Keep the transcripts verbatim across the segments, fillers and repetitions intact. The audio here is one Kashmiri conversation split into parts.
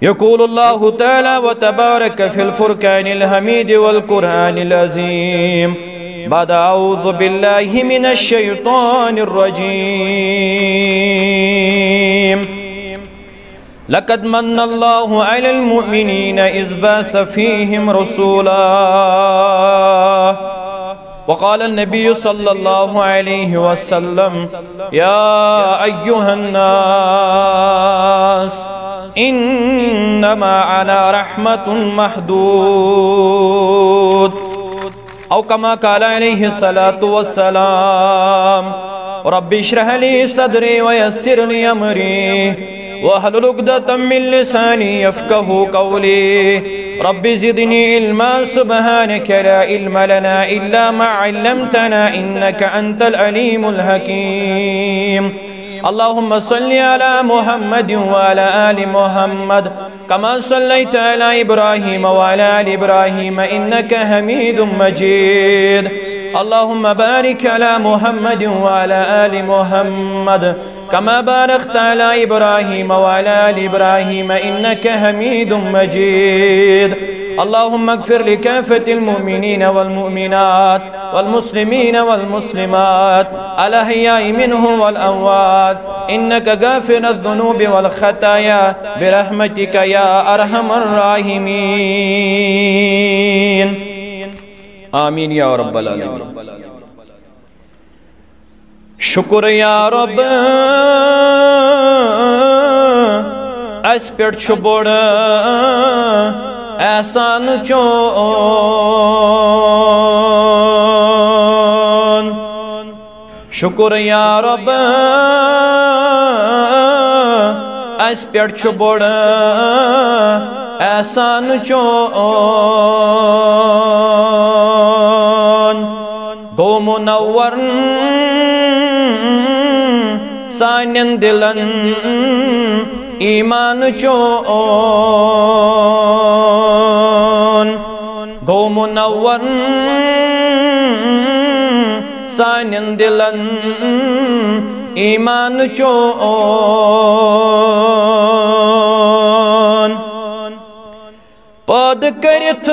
يقول الله تعالى وتبارك في الفرقان الحميد والقرآن العظيم بعد أعوذ بالله من الشيطان الرجيم. لقد من الله على المؤمنين إذ بعث فيهم رسولا. وقال النبي صلى الله عليه وسلم: يا أيها الناس إنما أنا رحمة محدود. أو كما قال عليه الصلاة والسلام. رب اشرح لي صدري ويسر لي أمري واحلل عقدة من لساني يفقه قولي. رب زدني علما، سبحانك لا علم لنا إلا ما علمتنا إنك أنت العليم الحكيم. اللهم صل على محمد وعلى آل محمد كما صليت على إبراهيم وعلى آل إبراهيم إنك حميد مجيد. اللهم بارك على محمد وعلى آل محمد كما باركت على إبراهيم وعلى آل إبراهيم إنك حميد مجيد. اللهم اغفر لكافة المؤمنين والمؤمنات والمسلمين والمسلمات الأحياء منهم والأموات إنك غافر الذنوب والخطايا برحمتك يا أرحم الراحمين. آمين يا رب العالمين. شکر یا رب، اسہِ پٮ۪ٹھ چھُ بوٚڑ احسان چون۔ شکر یا رب، اسہِ پٮ۪ٹھ چھُ بوٚڑ احسان چون۔ گوٚو منور سانٮ۪ن دِلن ایمان چون۔ گوٚو منور سانٮ۪ن دِلن ایمان چون۔ پٲدٕ کٔرِتھ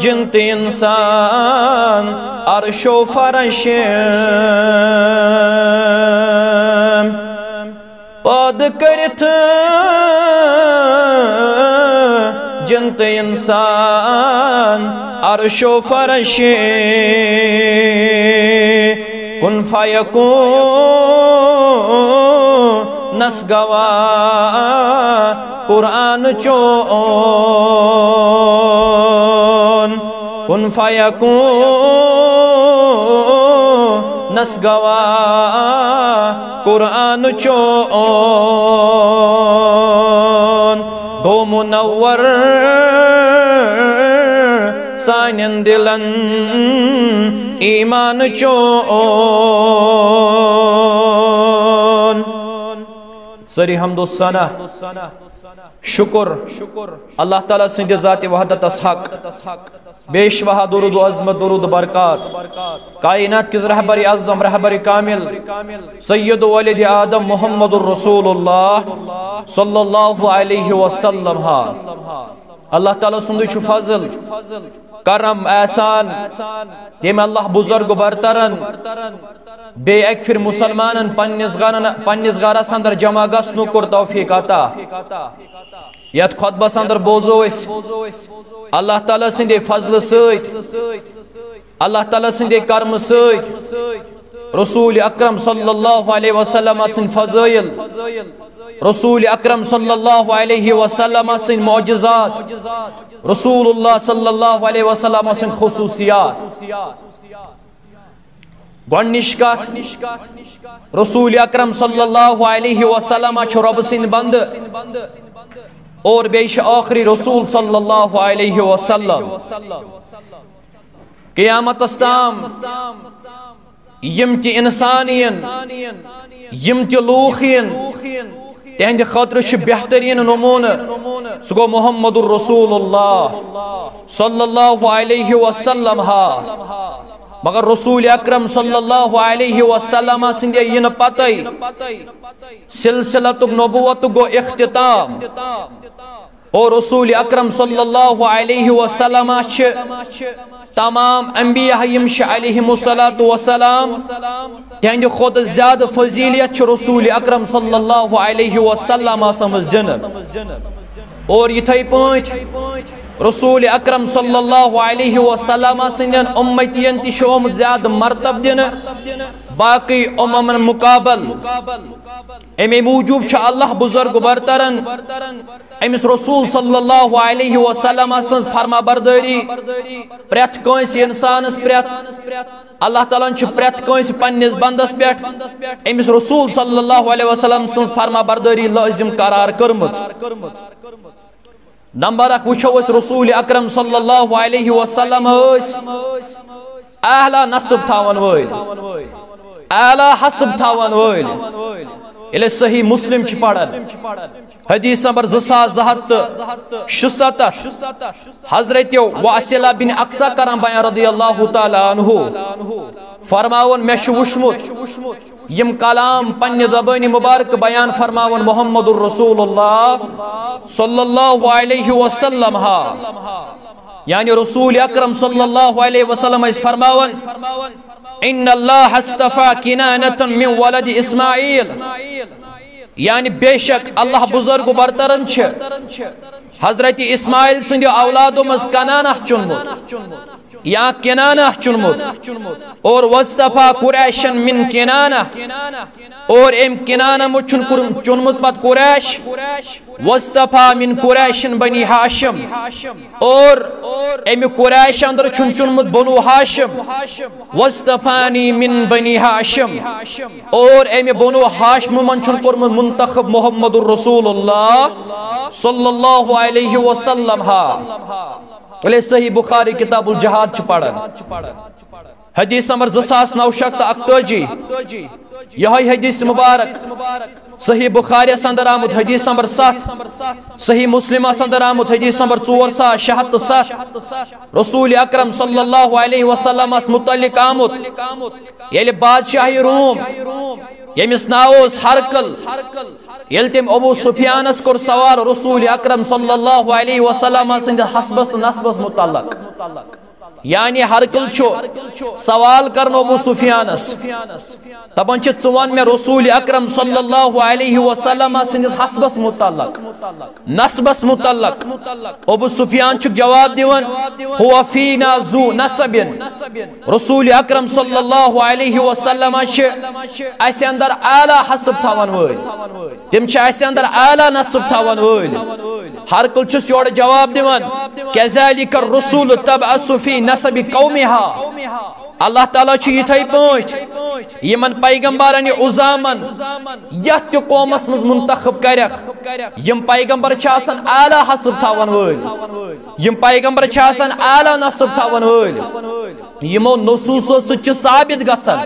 جِن تہٕ اِنسان عرش و فرش۔ پٲدٕ کٔرِتھ جِن تہٕ اِنسان عرش و فرش۔ کُن فیکونس گواہ قرآن چون۔ کُن فیکونس گواہ قرآن چون۔ گوٚو منور سانٮ۪ن دِلن ایمان چون۔ سٲری حمد و ثنا، شکر اللہ تعالیٰ سٕنٛدِ ذاتِ وحدتس حق۔ بیش بہا درود و عظمت، درود و برکات کائنات کِس رہبرِ اعظم، رہبرِ کامل، سید ولد آدم محمد الرسول اللہ صلی اللہ علیہ وسلم ہا۔ اللہ تعالیٰ سُنٛدُے چھُ فضل، کرم، احسان، ییٚمۍ اللہ بزرگ برترن بیٚیہِ اکہِ پھِرِ مسلمانن پننِس گرن، پننِس گرس اندر جمع گژھنُک کوٚر توفیق عطا۔ یتھ خطبس اندر بوزو أسۍ اللہ تعالیٰ سٕنٛدے فضلہٕ سۭتۍ، اللہ تعالیٰ سٕنٛدے کرمہٕ سۭتۍ رسول اکرم صلی اللہ علیہ وسلم سٕنٛدۍ فضٲیل، رسول اکرم صلی اللہ علیہ وسلم سٕنٛدۍ معجزات، رسول اللہ صلی اللہ علیہ وسلم سٕنٛدۍ خصوصیات۔ گۄڈنِچ کتھ، رسول اکرم صلی اللہ علیہ وسلم چھُ رۄبہٕ سٕنٛدۍ بندٕ اور بیٚیہِ چھِ ٲخری رسول صلی اللہ علیہ وسلم۔ قیامتس تام یِم تہِ انسان یِن، یِم تہِ لوٗکھ یِن، تِہنٛدِ خٲطرٕ چھُ بہتریٖن نموٗنہٕ، سُہ گوٚو محمد الرسول اللہ صلی اللہ علیہ وسلم ہا۔ مگر رسول اکرم صلی اللہ علیہ وسلم سٕنٛدِ یِنہٕ پتے سلسلتُک نبوتُک گوٚو اختتام۔ اور رسول اکرم صلی اللہ علیہ وسلم چھِ تمام انبیاء یِم چھِ علیہم الصلوۃ والسلام، تہنٛدِ کھۄتہٕ زیادٕ فضیلیت چھِ رسول اکرم صلی اللہ علیہ وسلم آسمٕژ دِنہٕ۔ اور یِتھے پٲٹھۍ رسول اکرم صلی اللہ علیہ وسلم سٕنٛدٮ۪ن اُمتین تہِ چھُ آمُت زیادٕ مرتب دِنہٕ باقی اممن مقابل۔ اَمے موٗجوٗب چھُ اللہ بزرگ برترن أمِس رسول صلی اللہ علیہ وسلم سٕنٛز فرما بردٲری پرٛٮ۪تھ کٲنٛسہِ اِنسانس پٮ۪ٹھ۔ اللہ تعالیٰ ہن چھُ پرٛٮ۪تھ کٲنٛسہِ پننِس بندس پٮ۪ٹھ أمِس رسول صلی اللہ علیہ وسلم سٕنٛز فرما بردٲری لٲزم قرار کٔرمٕژ۔ نمبر اکھ وٕچھو أسۍ، رسول اکرم صلی اللہ علیہ وسلم ٲسۍ اعلیٰ نسب تھاون وٲلۍ، اعلیٰ حسب تھاون وٲلۍ۔ ییٚلہِ أسۍ صحیح مسلم چھِ پران، حدیث نمبر زٕ ساس زٕ ہتھ تہٕ شُسَتتھ، حضرت واصلہ بن اقصیٰ کران بیان رضی اللہ تعالیٰ عنہ، فرماوان، مےٚ چھُ وُچھمُت یِم کلام پننہِ زبٲنہِ مبارک بیان فرماوان محمد رسول اللہ صلی اللہ علیہ وسلم ہا، یعنی رسول اکرم صلی اللہ علیہ وسلم ٲسۍ فرماوان، ان اللہ اصطفیٰ کنانۃ من ولد اسماعیل، یعنی بے شک اللہ بزرگ برترن چھِ حضرت اسماعیل سٕنٛدِ اولادو منٛز کنانہ چُنمُت یا کنانہ چُنمُت۔ اور واصطفیٰ قریشا من کنانہ، اور أمۍ کنانہ منٛز چھُن کوٚرمُت، چُنمُت پتہٕ قریش۔ واصطفیٰ من قریش بنی ہاشم، اور أمۍ قریش اندر چھُن چُنمُت بنو ہاشم۔ واصطفانی من بنی ہاشم، اور أمۍ بنو ہاشم منٛز چھُن کوٚرمُت منتخب محمد رسول اللہ صلی اللہ علیہ وسلم ہا۔ ییٚلہِ صحیح بخاری کتاب الجہاد چھِ پران، حدیث نمبر زٕ ساس نو شتھ تہٕ اکتٲجی، یہے حدیث مبارک صحیح بخاری اندر آمُت حدیث نمبر ستھ، صحیح مسلم اندر آمُت حدیث نمبر ژور ساس شےٚ ہتھ تہٕ ستھ۔ رسول اکرم صلی اللہ علیہ وسلم متعلق آمُت، ییٚلہِ بادشاہ روم، ییٚمِس ناو اوس ہرقل، ییٚلہِ تٔمۍ ابو سفیانس کوٚر سوال رسول اکرم صلی اللہ علیہ وسلم سٕنٛدِ حسبس تہٕ نسبس متعلق، یعنی ہرقل چھُ سوال کران ابو سفیانس، دپان چھِ، ژٕ وَن مےٚ رسول اکرم صلی اللہ علیہ وسلم سٕنٛدِس حسبس متعلق، نسبس متعلق۔ ابو سفیان چھُکھ جواب دِوان، ہو فینا ذو نسب، رسول اکرم صلی اللہ علیہ وسلم چھِ اسہِ اندر اعلیٰ حسب تھاون وٲلۍ، تِم چھِ اسہِ اندر اعلیٰ نسب تھاون وٲلۍ۔ ہرقل چھُس یورٕ جواب دِوان، کذالک الرسول تبعث فی نسب قومہا، اللہ تعالیٰ چھُ یِتھے پٲٹھۍ یِمن پیغمبرن یہِ عظامن یتھ تہِ قومس منٛز منتخب کرکھ، یِم پیغمبر چھِ آسان اعلیٰ حسب تھاون وٲلۍ، یِم پیغمبر چھِ آسان اعلیٰ نسب تھاون وٲلۍ۔ یِمو نصوصو سۭتۍ چھِ ثابت گژھان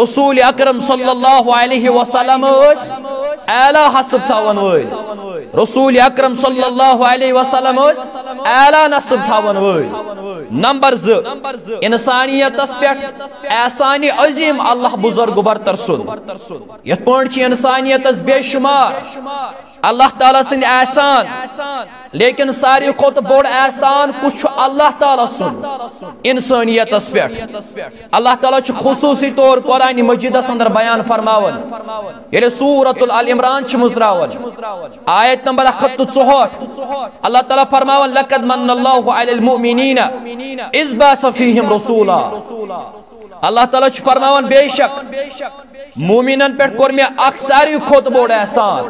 رسول اکرم صلی اللہ علیہ وسلم ٲسۍ اعلیٰ حسب تھاون وٲلۍ، رسول اکرم صلی اللہ علیہ وسلم ٲسۍ اعلیٰ نسب تھاون وٲلۍ۔ نمبر زٕ، انسانیتس پٮ۪ٹھ احسان عظیم اللہ بزرگ برتر سُنٛد۔ یتھ پٲٹھۍ چھِ انسانیتس بے شمار اللہ تعالیٰ سٕنٛدۍ احسان، لیکن ساروی کھۄتہٕ بوٚڑ احسان کُس چھُ اللہ تعالیٰ سُنٛد انسانیتس پٮ۪ٹھ؟ اللہ تعالیٰ چھُ خصوصی طور قرآن مجیدس اندر بیان فرماوان، ییٚلہِ سورۃ آل عمران چھِ مُژراوان، آیت نمبر اکھ ہتھ تہٕ ژُہٲٹھ، اللہ تعالیٰ فرماوان، لقد من اللہ علی المؤمنین اذ بعث فیہم رسولا۔ اللہ تعالیٰ چھُ فرماوان، بے شک مومنن پٮ۪ٹھ کوٚر مےٚ اکھ ساروی کھۄتہٕ بوٚڑ احسان۔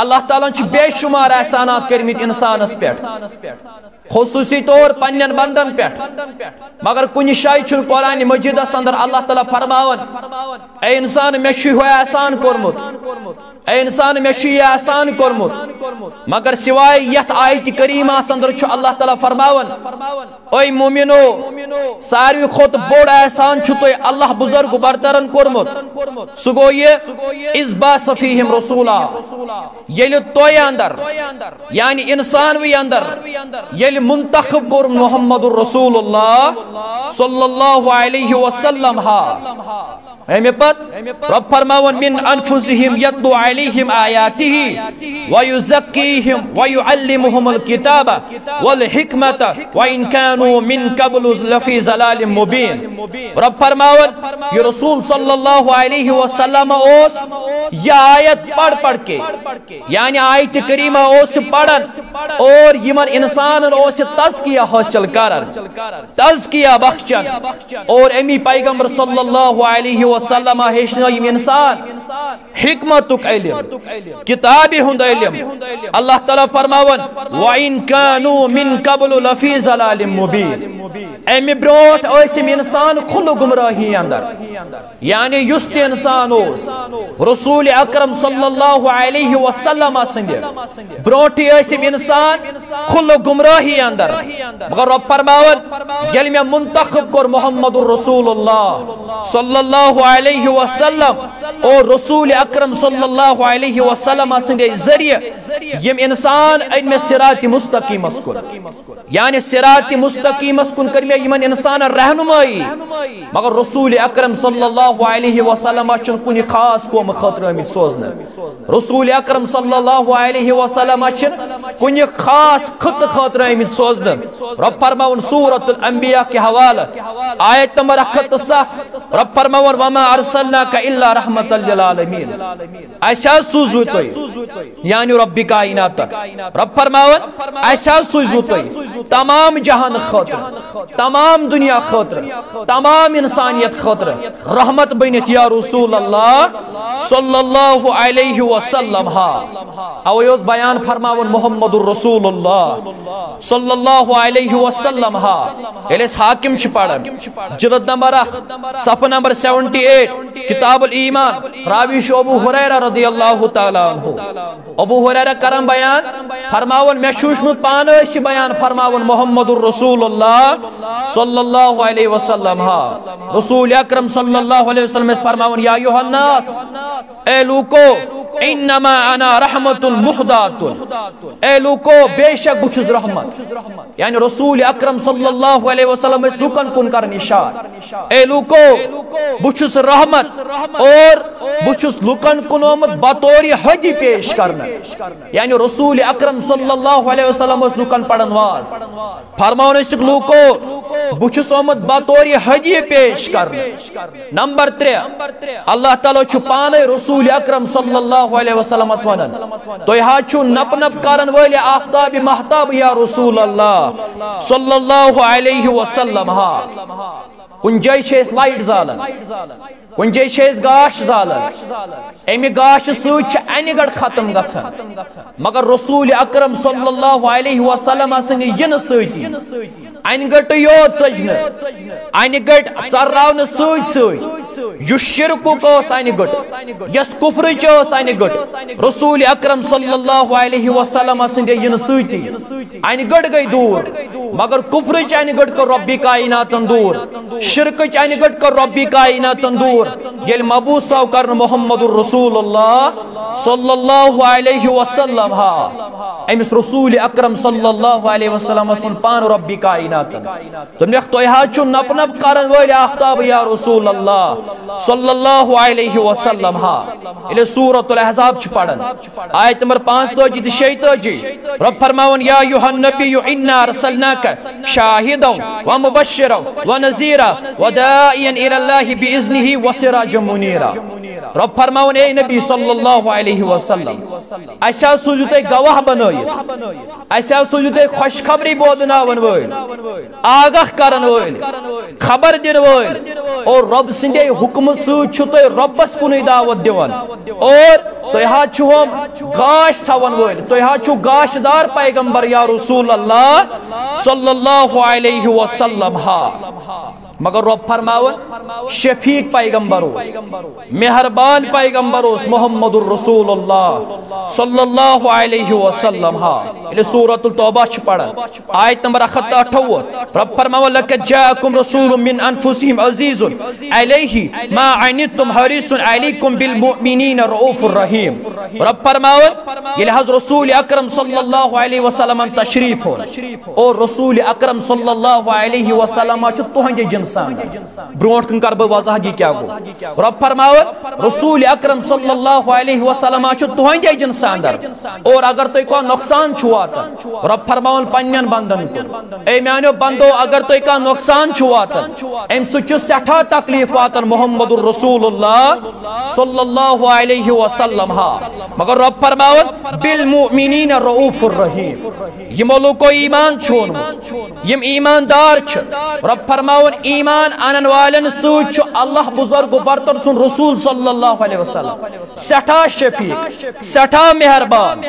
اللہ تعالیٰ ہن چھِ بے شمار احسانات کٔرمٕتۍ انسانس پٮ۪ٹھ، خصوصی طور پننٮ۪ن بندن پٮ۪ٹھ۔ مگر کُنہِ جایہِ چھُنہٕ قرآن مجیدس اندر اللہ تعالیٰ فرماوان، اے انسان، مےٚ چھُے ہُہ احسان کوٚرمُت، اے انسان، مےٚ چھُ یہِ احسان کوٚرمُت۔ مگر سوائے یتھ آیتِ کریمہس اندر چھُ اللہ تعالیٰ فرماوان، اے مومنو، ساروی کھۄتہٕ بوٚڑ احسان چھُ تۄہہِ اللہ بزرگ برترن کوٚرمُت۔ سُہ گوٚو یہِ، اذ بعث فیہم رسولا، ییٚلہِ تۄہہِ اندر، یعنی انسانوٕے اندر، ییٚلہِ منتخب کوٚر محمد رسول اللہ صلی اللہ علیہ وسلم ہا، اَمہِ پتہٕ رۄب فرماوان، من انفسہم یتلو علیہم آیاتہ ویزکیہم ویعلمہم الکتاب والحکمۃ وان کانوا من قبل لفی ضلال مبین۔ رۄب فرماوان، یہِ رسول صلی اللہ علیہ وسلم اوس یہِ آیت پڑھ پڑھ کے، یعنی آیت کریمہ اوس یہِ پران اور یِمن انسانن اوس یہِ تزکیہ حٲصِل کران، تزکیہ بخشان۔ اور امی پیغمبر صلی اللہ علیہ وسلم ہیٚچھنٲو یِم انسان حکمتُک علم، کتابہِ ہُنٛد علم۔ اللہ تعالیٰ فرماوان، وَإِن كَانُوا مِن قَبْلُ لَفِي ضَلَالٍ مُّبِينٍ۔ اَمہِ برونٛٹھ ٲسۍ یِم انسان کھُلہٕ گمراہی اندر۔ یعنی یُس تہِ انسان اوس رسول اکرم صلی اللہ علیہ وسلم سٕنٛدِ برونٛٹھٕے ٲسۍ یِم انسان کھُلہٕ گمراہی اندر۔ مگر رۄب فرماوان، ییٚلہِ مےٚ منتخب کوٚر محمد رسول اللہ صلی اللہ علیہ وسلم اور رسول اکرم صلی اللہ علیہ وسلم سٕنٛدے ذٔریعہٕ یِم انسان أنۍ مےٚ صراط مستقیمس کُن، یعنی صراط مستقیمس کُن کٔر مےٚ یِمن انسانن رہنمٲیی۔ مگر رسول اکرم صلی اللہ علیہ وسلم چھُنہٕ کُنہِ خاص قومہٕ خٲطرٕ آمٕتۍ سوزنہٕ۔ رسول اکرم صلی اللہ علیہ وسلم چھِنہٕ کُنہِ خاص خطہٕ خٲطرٕ آمٕتۍ سوزنہٕ۔ رۄب فرماوُن سورۃ الانبیاء کہِ حوالہٕ، آیت نمبر اکھ ہتھ تہٕ ستھ، رۄب فرماوُن، وما ارسلناک الا رحمۃ للعالمین۔ اسہِ حظ سوٗزوٕ تُہۍ، یعنی رۄبِ کائناتن۔ رۄب فرماوان، اسہِ حظ سوٗزوٕ تُہۍ تمام جہان خٲطرٕ، تمام دنیا خٲطرٕ، تمام انسانیت خٲطرٕ رحمت بٔنِتھ یا رسول اللہ صلی اللہ علیہ وسلم ہا۔ اوے اوس بیان فرماوان محمد رسول اللہ صلی اللہ علیہ وسلم ہا۔ ییٚلہِ أسۍ حاکم چھِ پران، جلد نمبر اکھ، صفحہ نمبر سیونٹی ایٹ، کتاب الایمان، راوی چھُ ابو ہریرہ رضی اللہ تعالیٰ عنہ۔ ابو ہریرہ کران بیان فرماوان، مےٚ چھُ وُچھمُت پانہٕ أسۍ چھِ بیان فرماوان محمد رسول اللہ صلی اللہ علیہ وسلم ہا۔ رسول اکرم صلی اللہ علیہ وسلم ٲسۍ فرماوان، یا ایھا الناس، اے لوکو، انما انا رحمت مہدات، اے لوکو، بے شک بہٕ چھُس رحمت۔ یعنی رسول اکرم صلی اللہ علیہ وسلم ٲسۍ لوٗکن کُن کران اشارٕ، اے لوٗکو، بہٕ چھُس رحمت اور بہٕ چھُس لوٗکن کُن آمُت بطور ہدی پیش کرنہٕ۔ یعنی رسول اکرم صلی اللہ علیہ وسلم اوس لوٗکن پران واز، فرماوان ٲسِکھ، لوٗکو، بہٕ چھُس آمُت بطور ہدی پیش کرنہٕ۔ نمبر ترٛےٚ، اللہ تعالیٰ چھُ پانے رسول اکرم صلی اللہ علیہ وسلمس ونان، تُہۍ حظ چھِو نپ نپ کرن وٲلۍ آفتاب مہتاب یا رسول اللہ صلی اللہ علیہ وسلم ہا۔ کُنہِ جایہِ چھِ أسۍ لایٹ زالان، کُنہِ جایہِ چھِ أسۍ گاش زالان، اَمہِ گاشہٕ سۭتۍ چھِ انہِ گٔٹ ختم گژھان، مگر رسول اکرم صلی اللہ علیہ وسلم سٕنٛدِ یِنہٕ سۭتی انہِ گٔٹہٕ یوت ژٔج نہٕ، انہِ گٔٹۍ ژرراونہٕ سۭتۍ سۭتۍ یُس شرکُک اوس انہِ گٔٹ، یۄس کفرٕچ ٲس انہِ گٔٹ، رسول اکرم صلی اللہ علیہ وسلم سٕنٛدِ یِنہٕ سۭتی انہِ گٔٹ گٔے دوٗر، مگر کفرٕچ انہِ گٔٹ کٔر رۄبِ کائناتن دوٗر، شرکٕچ انہِ گٔٹ کٔر رۄبِ کائناتن دوٗر۔ ییٚلہِ مبعوث آو کرنہٕ محمد رسول اللہ صلی اللہ علیہ وسلم ہا، أمِس رسول اکرم صلی اللہ علیہ وسلمس ووٚن پانہٕ رۄبِ کائناتن، دوٚپنکھ، تُہۍ حظ چھِو نپ نپ کرن وٲلۍ آفتاب یا رسول اللہ صلی اللہ علیہ وسلم ہا۔ ییٚلہِ سورۃ الاحزاب چھِ پران، آیت نمبر پانٛژتٲجی تہٕ شیٚیہِ تٲجی، رب فرماوان، یا ایھا النبی انا ارسلناک شاہدا و مبشرا و نذیرا و داعیا الی اللہ باذنہ و سراجا منیرا۔ رب فرماوان، اے نبی صلی اللہ علیہ وسلم، اسہِ حظ سوٗزِو تُہۍ گواہ بنٲیِتھ، اسہِ حظ سوٗزِو تُہۍ خوشخبری بوزناون وٲلۍ، آگاہ کرن وٲلۍ، خبر دِنہٕ وٲلۍ، اور رۄب سٕنٛدے حُکمہٕ سۭتۍ چھُ تُہۍ رۄبس کُنُے دعوت دِوان، اور تُہۍ حظ چھِو ہُم گاش ژھاوَن وٲلۍ، تُہۍ حظ چھِو گاشہٕ دار پیغمبر یا رسول اللہ صلی اللہ علیہ وسلم ہا۔ مگر رۄب فرماوان، شفیق پیغمبر اوس، مہربان پیغمبر اوس محمد رسول اللہ صلی اللہ علیہ وسلم۔ ہا، ییٚلہِ سورۃ التوبہ چھِ پران، آیت نمبر اکھ ہتھ تہٕ اَٹھووُہ، رۄب فرماوان، لقد جاءکم رسول من انفسہم عزیز علیہ ما عنتم حریص علیکم بالمؤمنین رؤوف الرحیم۔ رۄب فرماوان، ییٚلہِ حض رسول اکرم صلی اللہ علیہ وسلم تشریف اوٚن، اور رسول اکرم صلی اللہ علیہ وسلم چھُ تُہنٛدِ جنسہٕ اندر۔ برونٛٹھ کُن کرٕ بہٕ وضاحت، یہِ کیٛاہ گوٚو۔ رۄب فرماوان، رسول اکرم صلی اللہ علیہ وسلم چھُ تُہنٛدِ جنسہٕ اندر، اور اگر تۄہہِ کانٛہہ نۄقصان چھُ واتان، رۄب فرماوان پننٮ۪ن بندن کُن، اے میانیو بندو، اگر تۄہہِ کانٛہہ نۄقصان چھُ واتان، امہِ سۭتۍ چھُ سٮ۪ٹھاہ تکلیف واتان محمد رسول اللہ صلی اللہ علیہ وسلم۔ ہا، مگر رۄب فرماوان، بالمؤمنین رؤوف الرحیم۔ یِمو لوٗکو ایمان چھُ اوٚنمُت، یِم ایماندار چھِ، رۄب فرماوان، ایمان انن والٮ۪ن سۭتۍ چھُ اللہ بزرگ و برتر سُنٛد رسول صلی اللہ علیہ وسلم سٮ۪ٹھاہ شفیق، سٮ۪ٹھاہ مہربان۔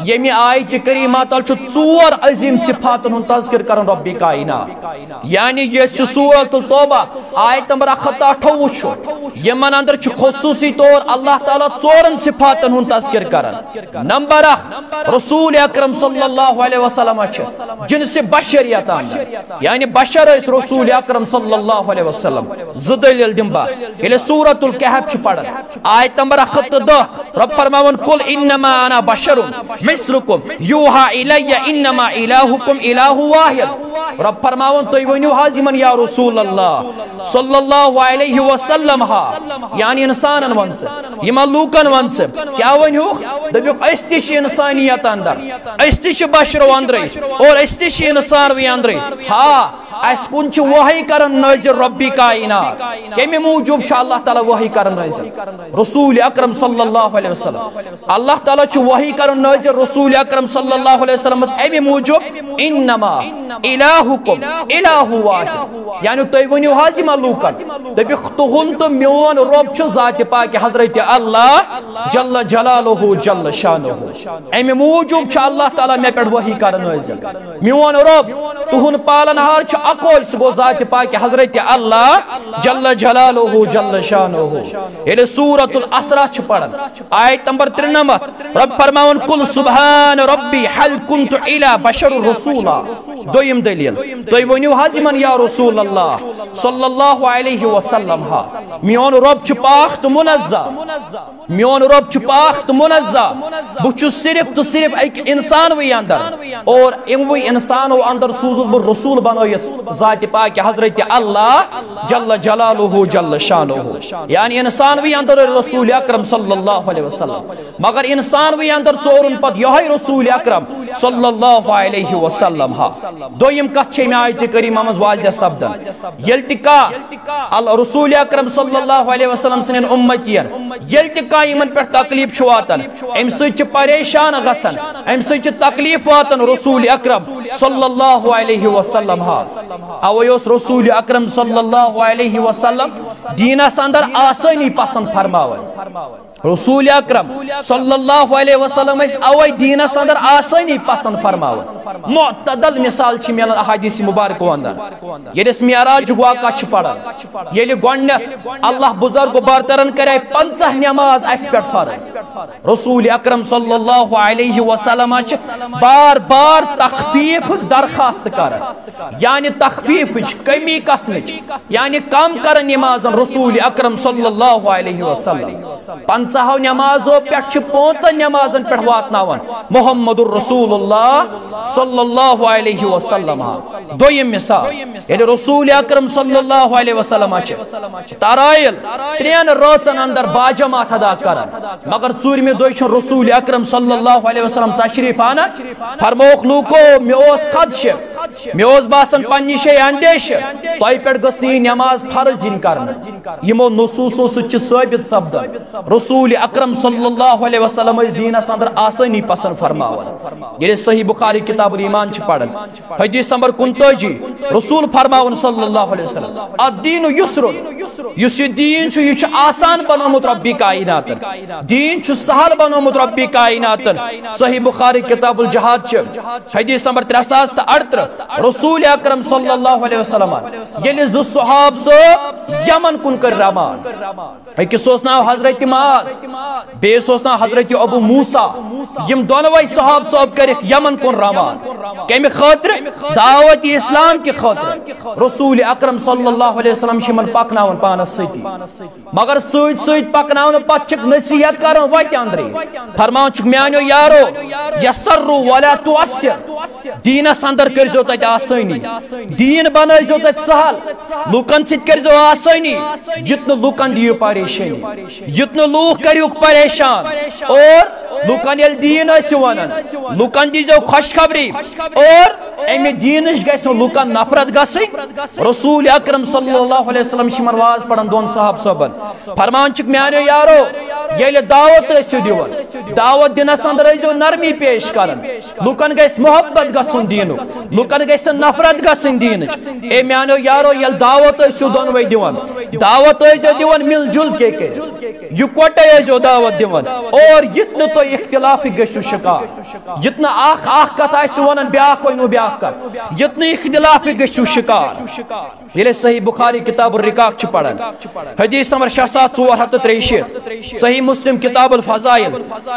ییٚمہِ آیتہِ کریمہ تل چھُ ژور عظیم صفاتن ہُنٛد تذکر کران رۄبِ کائنات۔ یعنی یۄس یہِ سورۃ التوبہ آیت نمبر اکھ ہتھ تہٕ اَٹھووُہ چھُ، یِمن اندر چھُ خصوٗصی طور اللہ تعالیٰ ژورن صفاتن ہُنٛد تذکر کران۔ نمبر اکھ، رسول اکرم صلی اللہ علیہ وسلم چھِ جنس بشریت اندر، یعنی بشر ٲسۍ رسول اکرم صلی اللہ علیہ وسلم۔ زٕ دلیل دِمہٕ بہٕ۔ ییٚلہِ سورۃ الکہف چھِ پران، آیت نمبر اکھ ہتھ تہٕ دَہ، رۄب فرماوان، قل انما انا بشر مثلکم یوحی الی انما الہکم الہ واحد۔ رۄب فرماوان، تُہۍ ؤنِو حظ یِمن، یا رسول اللہ صلی اللہ علیہ وسلم، ہا، یعنی انسانن ون ژٕ، یِمن لوٗکن ون ژٕ، کیٛاہ ؤنِوکھ؟ دٔپِکھ، أسۍ تہِ چھِ انسانیت اندر، أسۍ تہِ چھِ بشرو اندرے، اور أسۍ تہِ چھِ انسانوٕے اندرے۔ ہا، اسہِ کُن چھِ وحی کران نٲزِل رۄبِ کائنات۔ کمہِ موٗجوٗب چھُ اللہ تعالیٰ وحی کران نٲزِل؟ رسول اکرم صلی اللہ علیہ وسلم۔ اللہ تعالیٰ چھُ وحی کران نٲزِل رسول اکرم صلی اللہ علیہ وسلمس امہِ موٗجوٗب، انما الہکم الہ واحد، یعنی تُہۍ ؤنِو حظ یِمن لوٗکن، دٔپِکھ، تُہُنٛد تہٕ میون رۄب چھُ ذاتِ پاک حضرت اللہ جل جلالہ جل شانہ۔ امہِ موٗجوٗب چھُ اللہ تعالیٰ مےٚ پٮ۪ٹھ وحی کران نٲزِل۔ میون رۄب، تُہُنٛد پالن ہار چھُ اکوے، سُہ گوٚو ذاتِ پاک حضرت اللہ جل جلالہ جل شانہ۔ ییٚلہِ سورۃ الاسراء چھِ پران، آیت نمبر ترٛنمتھ، رۄب فرماوان، قل سبحان ربی هل كنت الا بشر رسولا۔ دوٚیِم دلیل، تُہۍ ؤنِو حظ یِمن، یا رسول اللہ صلی اللہ علیہ وسلم، ہا، میون رۄب چھُ پاک تہٕ منزہ، میون رۄب چھُ پاک تہٕ منزہ، بہٕ چھُس صرف تہٕ صرف اکہِ انسانوٕے اندر، اور اِموٕے انسانو اندر سوٗزُس بہٕ رسول بنٲیِتھ ذاتِ پاک حضرت اللہ جل جلالہ جل شانہ۔ یعنی انسانوٕے اندر رسول اکرم صلی اللہ علیہ وسلم، مگر انسانوٕے اندر ژورُن پتہٕ یِہوٚے رسول اکرم صلی اللہ علیہ وسلم۔ ہا، دوٚیِم کتھ چھِ امہِ آیتِ کریمہ منٛز واضح سپدان، ییٚلہِ تہِ کانٛہہ ال-، رسول اکرم صلی اللہ علیہ وسلم سٕنٛدٮ۪ن اُمتین ییٚلہِ تہِ کانٛہہ یِمن پٮ۪ٹھ تکلیف چھُ واتان، امہِ سۭتۍ چھِ پریشان گژھان، امہِ سۭتۍ چھِ تکلیف واتان رسول اکرم صلی اللہ علیہ وسلم۔ ہا، اوے اوس رسول اکرم صلی اللہ علیہ وسلم دیٖنس اندر آسٲنی پسند فرماوان۔ رسول اکرم صلی اللہ علیہ وسلم ٲسۍ اوے دیٖنس اندر آسٲنی پسند فرماوان۔ معتدل مثال چھِ مِلان احادیث مبارکو اندر۔ ییٚلہِ أسۍ معراجُک واقعہ چھِ پران، ییٚلہِ گۄڈٕنٮ۪تھ اللہ بزرگ و برترن کرے پنژاہ نماز اسہِ پٮ۪ٹھ فرض، رسول اکرم صلی اللہ علیہ وسلم چھِ بار بار تخفیفٕچ درخواست کران، یعنی تخفیفٕچ، کمی کسنٕچ، یعنی کم کرن نمازن رسول اکرم صلی اللہ علیہ وسلم۔ پنژاہو نمازو پٮ۪ٹھ چھِ پانٛژن نمازن پٮ۪ٹھ واتناوان محمد رسول اللہ صلی اللہ علیہ وسلم۔ دوٚیِم مثال، ییٚلہِ رسول اکرم صلی اللہ علیہ وسلم چھِ ترائل ترٛٮ۪ن رٲژن اندر باجماعت ادا کران، مگر ژوٗرمہِ دۄہہِ چھُ رسول اکرم صلی اللہ علیہ وسلم تشریف انان۔ فرمووُکھ لوٗکو، مےٚ اوس خدشہٕ، مےٚ اوس باسان پننہِ جایہِ اندیشہٕ، تۄہہِ پٮ۪ٹھ گٔژھ نہٕ یہِ نماز فرض یِنۍ کرنہٕ۔ یِمو نصوٗصو سۭتۍ چھِ ثٲبت سپدان، رسول اکرم صلی اللہ علیہ وسلم ٲسۍ دیٖنس اندر آسٲنی پسند فرماوان۔ ییٚلہِ صحیح بخاری کتاب الایمان چھِ پران، حدیث نمبر کُنتٲجی، رسول فرماوان صلی اللہ علیہ وسلم، الدین یسر، یُس یہِ دیٖن چھُ، یہِ چھُ آسان بنومُت ربِ کائناتن۔ دیٖن چھُ سہل بنومُت ربِ کائناتن۔ صحیح بخاری کتاب الجہاد چھِ، حدیث نمبر ترٛےٚ ساس تہٕ اَرترٕٛہ۔ رسول اکرم صلی اللہ علیہ وسلم ییٚلہِ زٕ صحابہٕ صٲب یمن کُن کٔرۍ روان، أکِس اوس ناو حضرت معاذ، بیٚیِس اوس ناو حضرت ابو موسیٰ۔ یِم دۄنوَے صحابہٕ صٲب کٔرِکھ یمن کُن روان۔ کمہِ خٲطرٕ؟ دعوت اسلام کہِ خٲطرٕ۔ رسول اکرم صلی اللہ علیہ وسلم چھِ یِمن پکناوان پانس سۭتی۔ مگر سۭتۍ سۭتۍ پکناونہٕ پتہٕ چھِکھ نصیحت کران وتہِ اندرے۔ فرماوان چھِکھ، میانیو یارو، یسروا ولا تعسروا۔ دیٖنس اندر کٔرزیو تتہِ آسٲنی، دیٖن بنٲیزیو تتہِ سہل، لوٗکن سۭتۍ کٔرزیو آسٲنی، یُتھ نہٕ لوٗکن دِیِو پریشٲنی، یُتھ نہٕ لوٗکھ کٔرِوکھ پریشان، اور لوٗکن ییٚلہِ دیٖن ٲسِو ونان، لوٗکن دیٖزیو خۄشخبری، اور امہِ دیٖنٕچ گژھِ نہٕ لوٗکن نفرت گژھٕنۍ۔ رسول اکرم صلی اللہ علیہ وسلم چھِ یِمن واز پران دۄن صحابہٕ صٲبن۔ فرمان چھُکھ، میانیو یارو، ییٚلہِ دعوت ٲسِو دِوان، دعوت دِنس اندر ٲسۍزیو نرمی پیش کران۔ لوٗکن گژھِ محبت گژھُن دیٖنُک، لوٗکن گژھِ نفرت گژھٕنۍ دیٖنٕچ۔ اے میانیو یارو، ییٚلہِ دعوت ٲسِو دۄنوَے دِوان، دعوت ٲسۍزیو دِوان مِل جُل کے کٔرِتھ، یِکوَٹے ٲسۍزیو دعوت دِوان۔ اور یُتھ نہٕ تُہۍ اختلافٕکۍ گٔژھِو شکار، یُتھ نہٕ اکھ اکھ کتھ آسِو ونان، بیاکھ ونِوٕ بیاکھ کتھ، یُتھ نہٕ اختلافٕکۍ گٔژھِو شکار۔ ییٚلہِ أسۍ صحیح بخاری کتاب الرقاق چھِ پران، حدیث نمبر شےٚ ساس ژور ہتھ تہٕ ترٛیہِ شیٖتھ، صحیح مسلم کتاب الفضائل،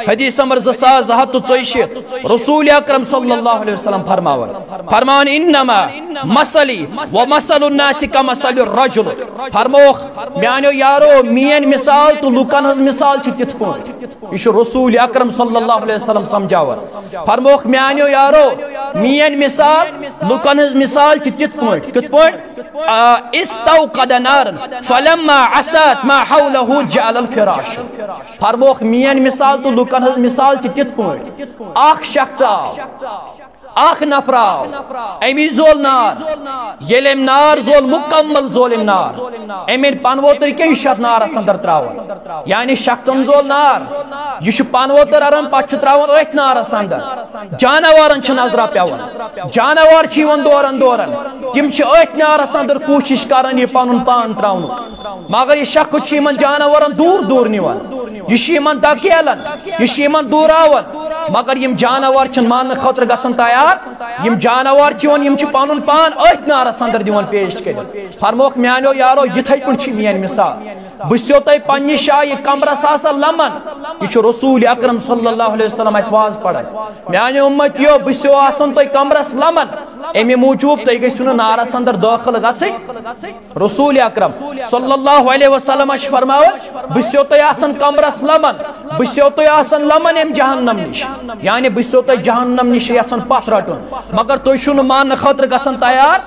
حدیث نمبر زٕ ساس زٕ ہتھ تہٕ ژۄیہِ شیٖتھ، رسول اکرم صلی اللہ علیہ وسلم فرماوان، فرمان، انما مثلی ومثل الناس کمثل الرجل۔ فرموکھ، میانیو یارو، میٲنۍ مثال تہٕ لوٗکن ہٕنٛز مثال چھِ تِتھ پٲٹھۍ۔ یہِ چھُ رسول اکرم صلی اللہ علیہ وسلم سمجھاوان۔ فرموکھ، میانیو یارو، میٲنۍ مثال، لوٗکن ہٕنٛز مثال چھِ تِتھ پٲٹھۍ۔ کِتھ پٲٹھۍ؟ آ، استوقد نارا فلما اساءت ما حوله جعل الفراش۔ فرموکھ، میٲنۍ مثال تہٕ لوٗکن ہٕنٛز مثال چھِ تِتھ پٲٹھۍ۔ اکھ شخص آو، اکھ نفر آو، أمی زول نار۔ ییٚلہِ أمۍ نار زول، مکمل زول أمۍ نار، أمۍ أنۍ پنہٕ ووتُر کیٛاہ، یہِ چھُ اَتھ نارس اندر ترٛاوان۔ یعنی شخصن زول نار، یہِ چھُ پنہٕ ووتُر اَنان، پتہٕ چھُ ترٛاوان أتھۍ نارس اندر۔ جاناوارن چھِ نظرہ پٮ۪وان، جاناوار چھِ یِوان دوران دوران، تِم چھِ أتھۍ نارس اندر کوٗشش کران یہِ پنُن پان ترٛاونُک۔ مگر یہِ شخص چھُ یِمن جاناوارن دوٗر دوٗر نِوان، یہِ چھُ یِمن دکیلان، یہِ چھُ یِمن دوٗراوان۔ مگر یِم جاناوار چھِنہٕ ماننہٕ خٲطرٕ گژھان تیار۔ یِم جاناوار چھِ یِوان، یِم چھِ پنُن پان أتھۍ نارس اندر دِوان پیش کٔرِتھ۔ فرموکھ، میانیو یارو، یِتھے پٲٹھۍ چھِ میٲنۍ مثال۔ بہٕ چھُسو تۄہہِ پننہِ جایہِ کمرس آسان لمن۔ یہِ چھُ رسول اکرم صلی اللہ علیہ وسلم اسہِ واز پران۔ میانیو امتیو، بہٕ چھُسو آسان تۄہہِ کمرس لمن، امہِ موٗجوٗب تُہۍ گٔژھِو نہٕ نارس اندر دٲخل گژھٕنۍ۔ رسول اکرم صلی اللہ علیہ وسلم چھِ فرماوان، بہٕ چھُسو تۄہہِ آسان کمرس لمن، بہٕ چھُسو تۄہہِ آسان لمن امہِ جہنم نِش، یعنی بہٕ چھُسو تۄہہِ جہنم نِش یژھان پتھ رٹُن، مگر تُہۍ چھِو نہٕ ماننہٕ خٲطرٕ گژھان تیار۔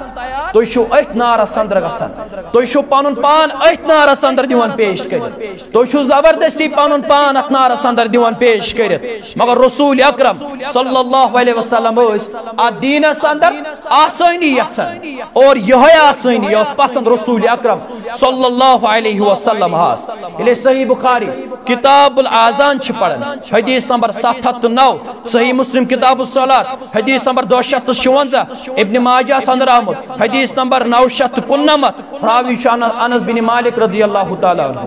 تُہۍ چھِو أتھۍ نارس اندر گژھان، تُہۍ چھِو پنُن پان أتھۍ نارس اندر دِوان پیش کٔرِتھ، تُہۍ چھِو زبردستی پنُن پان اتھ نارس اندر دِوان پیش کٔرِتھ۔ مگر رسول اکرم صلی اللہ علیہ وسلم ٲسۍ اتھ دیٖنس اندر آسٲنی یژھان، اور یِہوٚے آسٲنی ٲس پسند رسول اکرم صلی اللہ علیہ وسلم ہس۔ ییٚلہِ صحیح بخاری کتاب الاذان چھِ پران، حدیث نمبر ستھ ہتھ تہٕ نو، صحیح مسلم کتاب الصلاۃ، حدیث نمبر دہ شیتھ تہٕ شُونزہ، ابن ماجہ ہس اندر آمُت، حدیث نمبر نو شیتھ تہٕ کُننمتھ، راوی چھُ ان-، انس بن مالک رضی اللہ تعالیٰ عنہ۔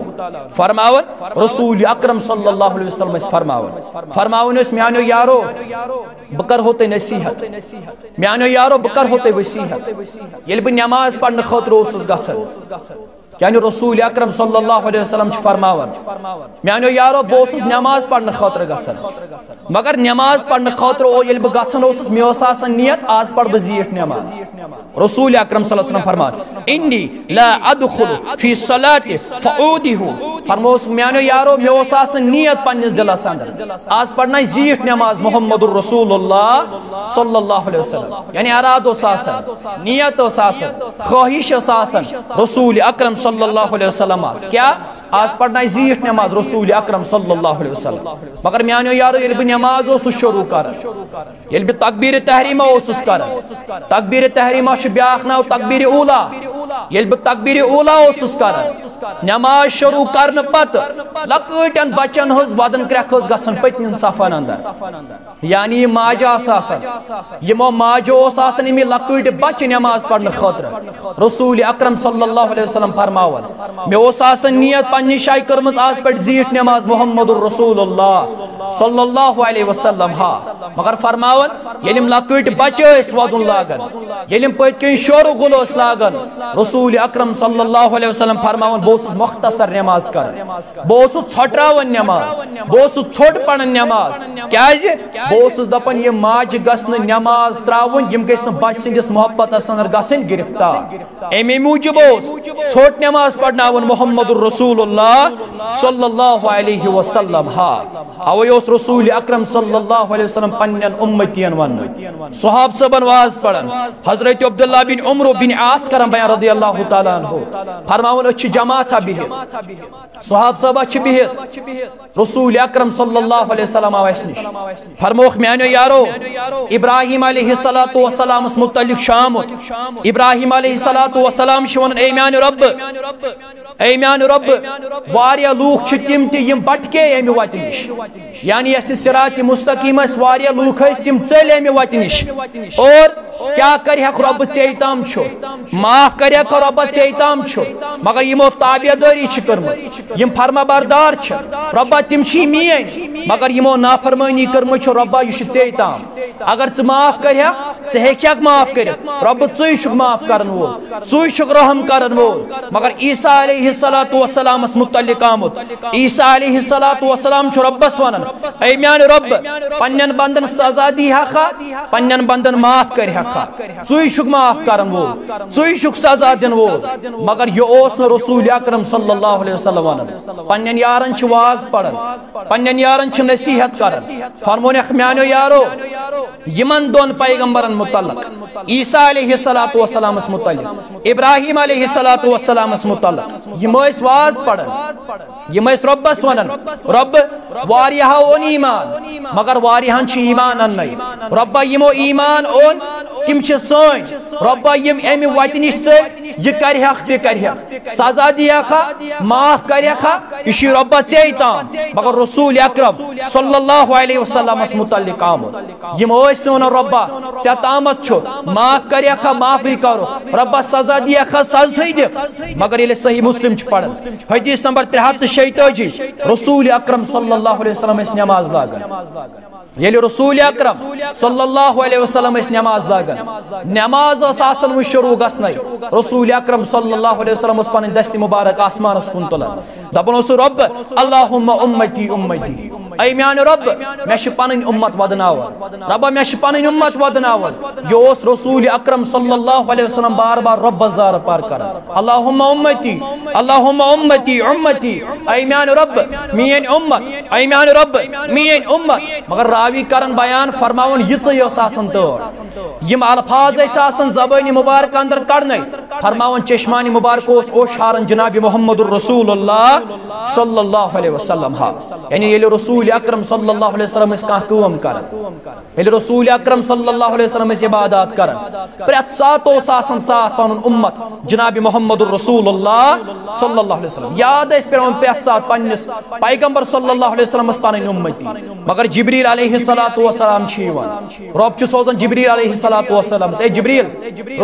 فرماوان، رسول اکرم صلی اللہ علیہ وسلم ٲسۍ فرماوان، فرماوان ٲسۍ، میانیو یارو، بہٕ کرہو تۄہہِ نصیحت۔ میانیو یارو، بہٕ کرہو تۄہہِ وصیحت۔ ییٚلہِ بہٕ نماز پرنہٕ خٲطرٕ اوسُس گژھان، یعنی رسول اکرم صلی اللہ علیہ وسلم چھُ فرماوان، میانیو یارو، بہٕ اوسُس نماز پرنہٕ خٲطرٕ گژھان، مگر نماز پرنہٕ خٲطرٕ او-، ییٚلہِ بہٕ گژھان اوسُس، مےٚ اوس آسان نیت، آز پرٕ بہٕ زیٖٹھ نماز۔ رسول اکرم صلی اللہ علیہ وسلم فرمان، انی لا ادخل فی صلاتی فاعودہ۔ فرموس، میانیو یارو، مےٚ اوس آسان نیت پننِس دلس اندر، آز پرناے زیٖٹھ نماز محمد رسول اللہ صلی اللہ علیہ وسلم۔ یعنی ارادٕ اوس آسان، نیت ٲس آسان، خٲہِش ٲس آسان رسول اکرم صلی اللہ علیہ وسلم آس۔ کیا؟ آز پرناے زیٖٹھ نماز رسول اکرم صلی اللہ علیہ وسلم۔ مگر میانیو یارو، ییٚلہِ بہٕ نماز اوسُس شروع کران، ییٚلہِ بہٕ تکبیر تحریمہ اوسُس کران، تکبیر تحریمہ چھُ بیاکھ ناو تکبیر اولا۔ ییٚلہِ بہٕ تکبیٖرِ اوٗلا اوسُس کران، نماز شروٗع کرنہٕ پتہٕ لۄکٕٹٮ۪ن بچن ہٕنٛز ودن کرٛٮ۪کھ ٲس گژھان پٔتمٮ۪ن صفن اندر۔ یعنی یِم ماجہِ آسہٕ آسان، یِمو ماجو اوس آسان یِم لۄکٕٹۍ بچہِ نماز پرنہٕ خٲطرٕ۔ رسول اکرم صلی اللہ علیہ وسلم فرماوان، مےٚ اوس آسان نیت پننہِ جایہِ کٔرمٕژ، از پٮ۪ٹھ زیٖٹھ نماز محمد رسول اللہ صلی اللہ علیہ وسلم۔ ہا، مگر فرماوان، ییٚلہِ یِم لۄکٕٹۍ بچہِ ٲسۍ ودُن لاگان، ییٚلہِ یِم پٔتۍ کِنۍ شورٕ غُل ٲسۍ لاگان، رسول اکرم صلی اللہ علیہ وسلم فرماوان، بہٕ اوسُس مختصر نماز کران، بہٕ اوسُس ژھۄٹراوان نماز، بہٕ اوسُس ژھوٚٹ پران نماز۔ کیازِ؟ بہٕ اوسُس دپان، یِم ماجہِ گژھِ نہٕ نماز تراوٕنۍ، یِم گژھِ نہٕ بچہِ سٕنٛدِس محبتس اندر گژھٕنۍ گرفتار۔ امی موٗجوٗب اوس ژھوٚٹ نماز پرناوان محمد رسول اللہ صلی اللہ علیہ وسلم۔ ہا، اوے اوس رسول اکرم صلی اللہ علیہ وسلم پننٮ۪ن امتین ونان۔ صحاب صٲبن واز پران، حضرت عبداللہ بن عمرو بن عاص کران بیان رضی اللہ تعالیٰ عنہ، فرماوان، أسۍ چھِ جماعتہ بِہِتھ، صحاب صٲبہ چھِ بِہِتھ، رسول اکرم صلی اللہ علیہ وسلم آو اسہِ نِش۔ فرمووُکھ، میانیو یارو، ابراہیم علیہ الصلوۃ والسلامس متعلق چھُ آمُت۔ ابراہیم علیہ الصلوۃ والسلام چھِ ونان، اے میانہِ رۄبہٕ، اے میانہِ رۄبہٕ، واریاہ لوٗکھ چھِ تِم تہِ یِم بٹکے امہِ وتہِ نِش۔ یعنی یۄس یہِ صراط مستقیم ٲسۍ، واریاہ لوٗکھ ٲسۍ تِم ژٔلۍ امہِ وتہِ نِش۔ اور کیٛاہ کرِہکھ رۄبہٕ ژے تام چھُ؟ معاف کرِہکھ رۄبہ ژے تام چھُ، مگر یِمو تابع دٲری چھِ کٔرمٕژ، یِم فرما بردار چھِ، رۄبہ تِم چھِ میٲنۍ، مگر یِمو نافرمٲنی کٔرمٕژ چھِ، رۄبہ یہِ چھُ ژے تام۔ اگر ژٕ معاف کرِہکھ، ژٕ ہیٚکِہکھ معاف کٔرِتھ، رۄبہٕ ژٕے چھُکھ معاف کرن وول، ژٕے چھُکھ رحم کرن وول۔ مگر عیسیٰ علیہ الصلوۃ والسلامس متعلق آمُت، عیسیٰ علیہ الصلوۃ والسلام چھُ رۄبس ونان، اے میانہِ رۄبہٕ، پننٮ۪ن بندن سزا دیہکھا، پننٮ۪ن بندن معاف کرِہکھا؟ ژٕے چھُکھ معاف کرن وول، ژٕے چھُکھ سزا دِنہٕ وول۔ مگر یہِ اوس نہٕ رسول اکرم صلی اللہ علیہ وسلم ونان۔ پننٮ۪ن یارن چھِ واز پران، پننٮ۪ن یارن چھِ نصیحت کران۔ فرمونکھ، میانیو یارو، یِمن دۄن پیغمبرن متعلق، عیسیٰ علیہ الصلوۃ والسلامس متعلق، ابراہیم علیہ الصلوۃ والسلامس متعلق، یِم ٲسۍ واز پران۔ یِم ٲسۍ رۄبس ونان، رۄب، واریاہو اوٚن ایمان، مگر واریاہن چھُ ایمان اننَے۔ رۄبا، یِمو ایمان اوٚن، تِم چھِ سٲنۍ۔ رۄبا، یِم امہِ وتہِ نِش ژٔلۍ، یہِ کرِہکھ تہِ کرِہکھ، سزا دیہکھا، معاف کرِہکھا، یہِ چھُ رۄبا ژے تام۔ مگر رسول اکرم صلی اللہ علیہ وسلمس متعلق آمُت۔ یِم ٲسۍ وَنان، رۄبا، ژےٚ تامَتھ چھُ، معاف کَرٮ۪کھا، معافٕے کَرُکھ، رۄبا، سزا دِیَکھا، سزہٕے دِ۔ مگر ییٚلہِ صحیح مسلم چھُ پَران، حدیث نمبر ترٛےٚ ہَتھ تہٕ شیٚیہِ تٲجی، رسول اکرم صلی اللہ علیہ وسلم ٲسۍ نماز لاگان۔ ییٚلہِ رسول اکرم صلی اللہ علیہ وسلم ٲسۍ نماز لاگان، نماز ٲس آسان وۄنۍ شروع گژھنَے، رسول اکرم صلی اللہ علیہ وسلم اوس پَنٕنۍ دستِ مبارک آسمانَس کُن تُلان۔ دپان اوس، رۄب، اللہم امتی امتی، اے میانہِ رۄب، مےٚ چھِ پنٕنۍ اُمت ودناوان۔ رۄبا، مےٚ چھِ پنٕنۍ اُمت ودناوان۔ یہِ اوس رسول اکرم صلی اللہ علیہ وسلم بار بار رۄبس زارٕ پار کران، اللہم امتی، اللہم امتی امتی، اے میانہِ رۄب، میٲنۍ اُمت، اے میانہِ رۄب، میٲنۍ اُمت۔ مگر راوی کران بیان، فرماوان، یِژٕے ٲس آسان تٲر۔ یِم الفاظ ٲسۍ آسان زبٲنہِ مبارکہ اندر کڑنے، فرماوان، چشمانِ مبارک اوس اوشاران جناب محمد رسول اللہ صلی اللہ علیہ وسلم۔ ہا، یعنی ییٚلہِ رسول اکرم صلی اللہ علیہ وسلم ٲسۍ کانٛہہ کٲم کران، ییٚلہِ رسول اکرم صلی اللہ علیہ وسلم ٲسۍ عبادات کران، پرٛٮ۪تھ ساتہٕ اوس آسان ساتھ پنُن اُمت جناب محمد رسول اللہ صلی اللہ علیہ وسلم۔ یاد ٲسۍ پٮ۪وان پرٛٮ۪تھ ساتہٕ پننِس پیغمبر صلی اللہ علیہ وسلمس پنٕنۍ اُمتی۔ مگر جبریل علیہ الصلوۃ والسلام چھِ یِوان، رۄب چھُ سوزان جبریل علیہ الصلوۃ والسلام، اے جبریل،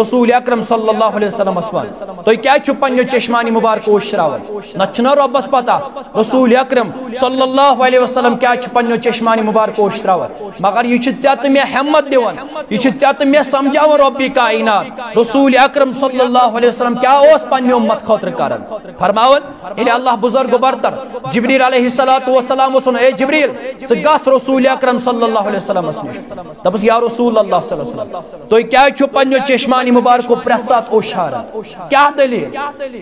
رسول اکرم صلی اللہ علیہ وسلمس وَن، تُہۍ کیٛازِ چھِو پننیو چشمانِ مبارکو وٕشراوان؟ نتہٕ چھُنہ رۄبس پتہ رسول اکرم صلی اللہ علیہ وسلم کیٛازِ چھُ پننیو چشمانِ مبارکو وٕشراوان؟ مگر یہِ چھُ ژےٚ تہٕ مےٚ ہمت دِوان، یہِ چھُ ژےٚ تہٕ مےٚ سمجھاوان رۄبِ کائنات رسول اکرم صلی اللہ علیہ وسلم کیٛاہ اوس پننہِ اُمت خٲطرٕ کران۔ فرماوان، ییٚلہِ اللہ بزرگ و برتر جبریل علیہ الصلوۃ والسلام اوس وَنان، اے جبریل، ژٕ گژھ رسول اکرم صلی اللہ علیہ وسلمس نِش۔ دوٚپُس، یا رسول اللہ صلی اللہ علیہ وسلم، تُہۍ کیٛازِ چھِو پننیو چشمانِ مبارکو پرٛٮ۪تھ ساتہٕ اوشاران؟ کیٛاہ دٔلیٖل؟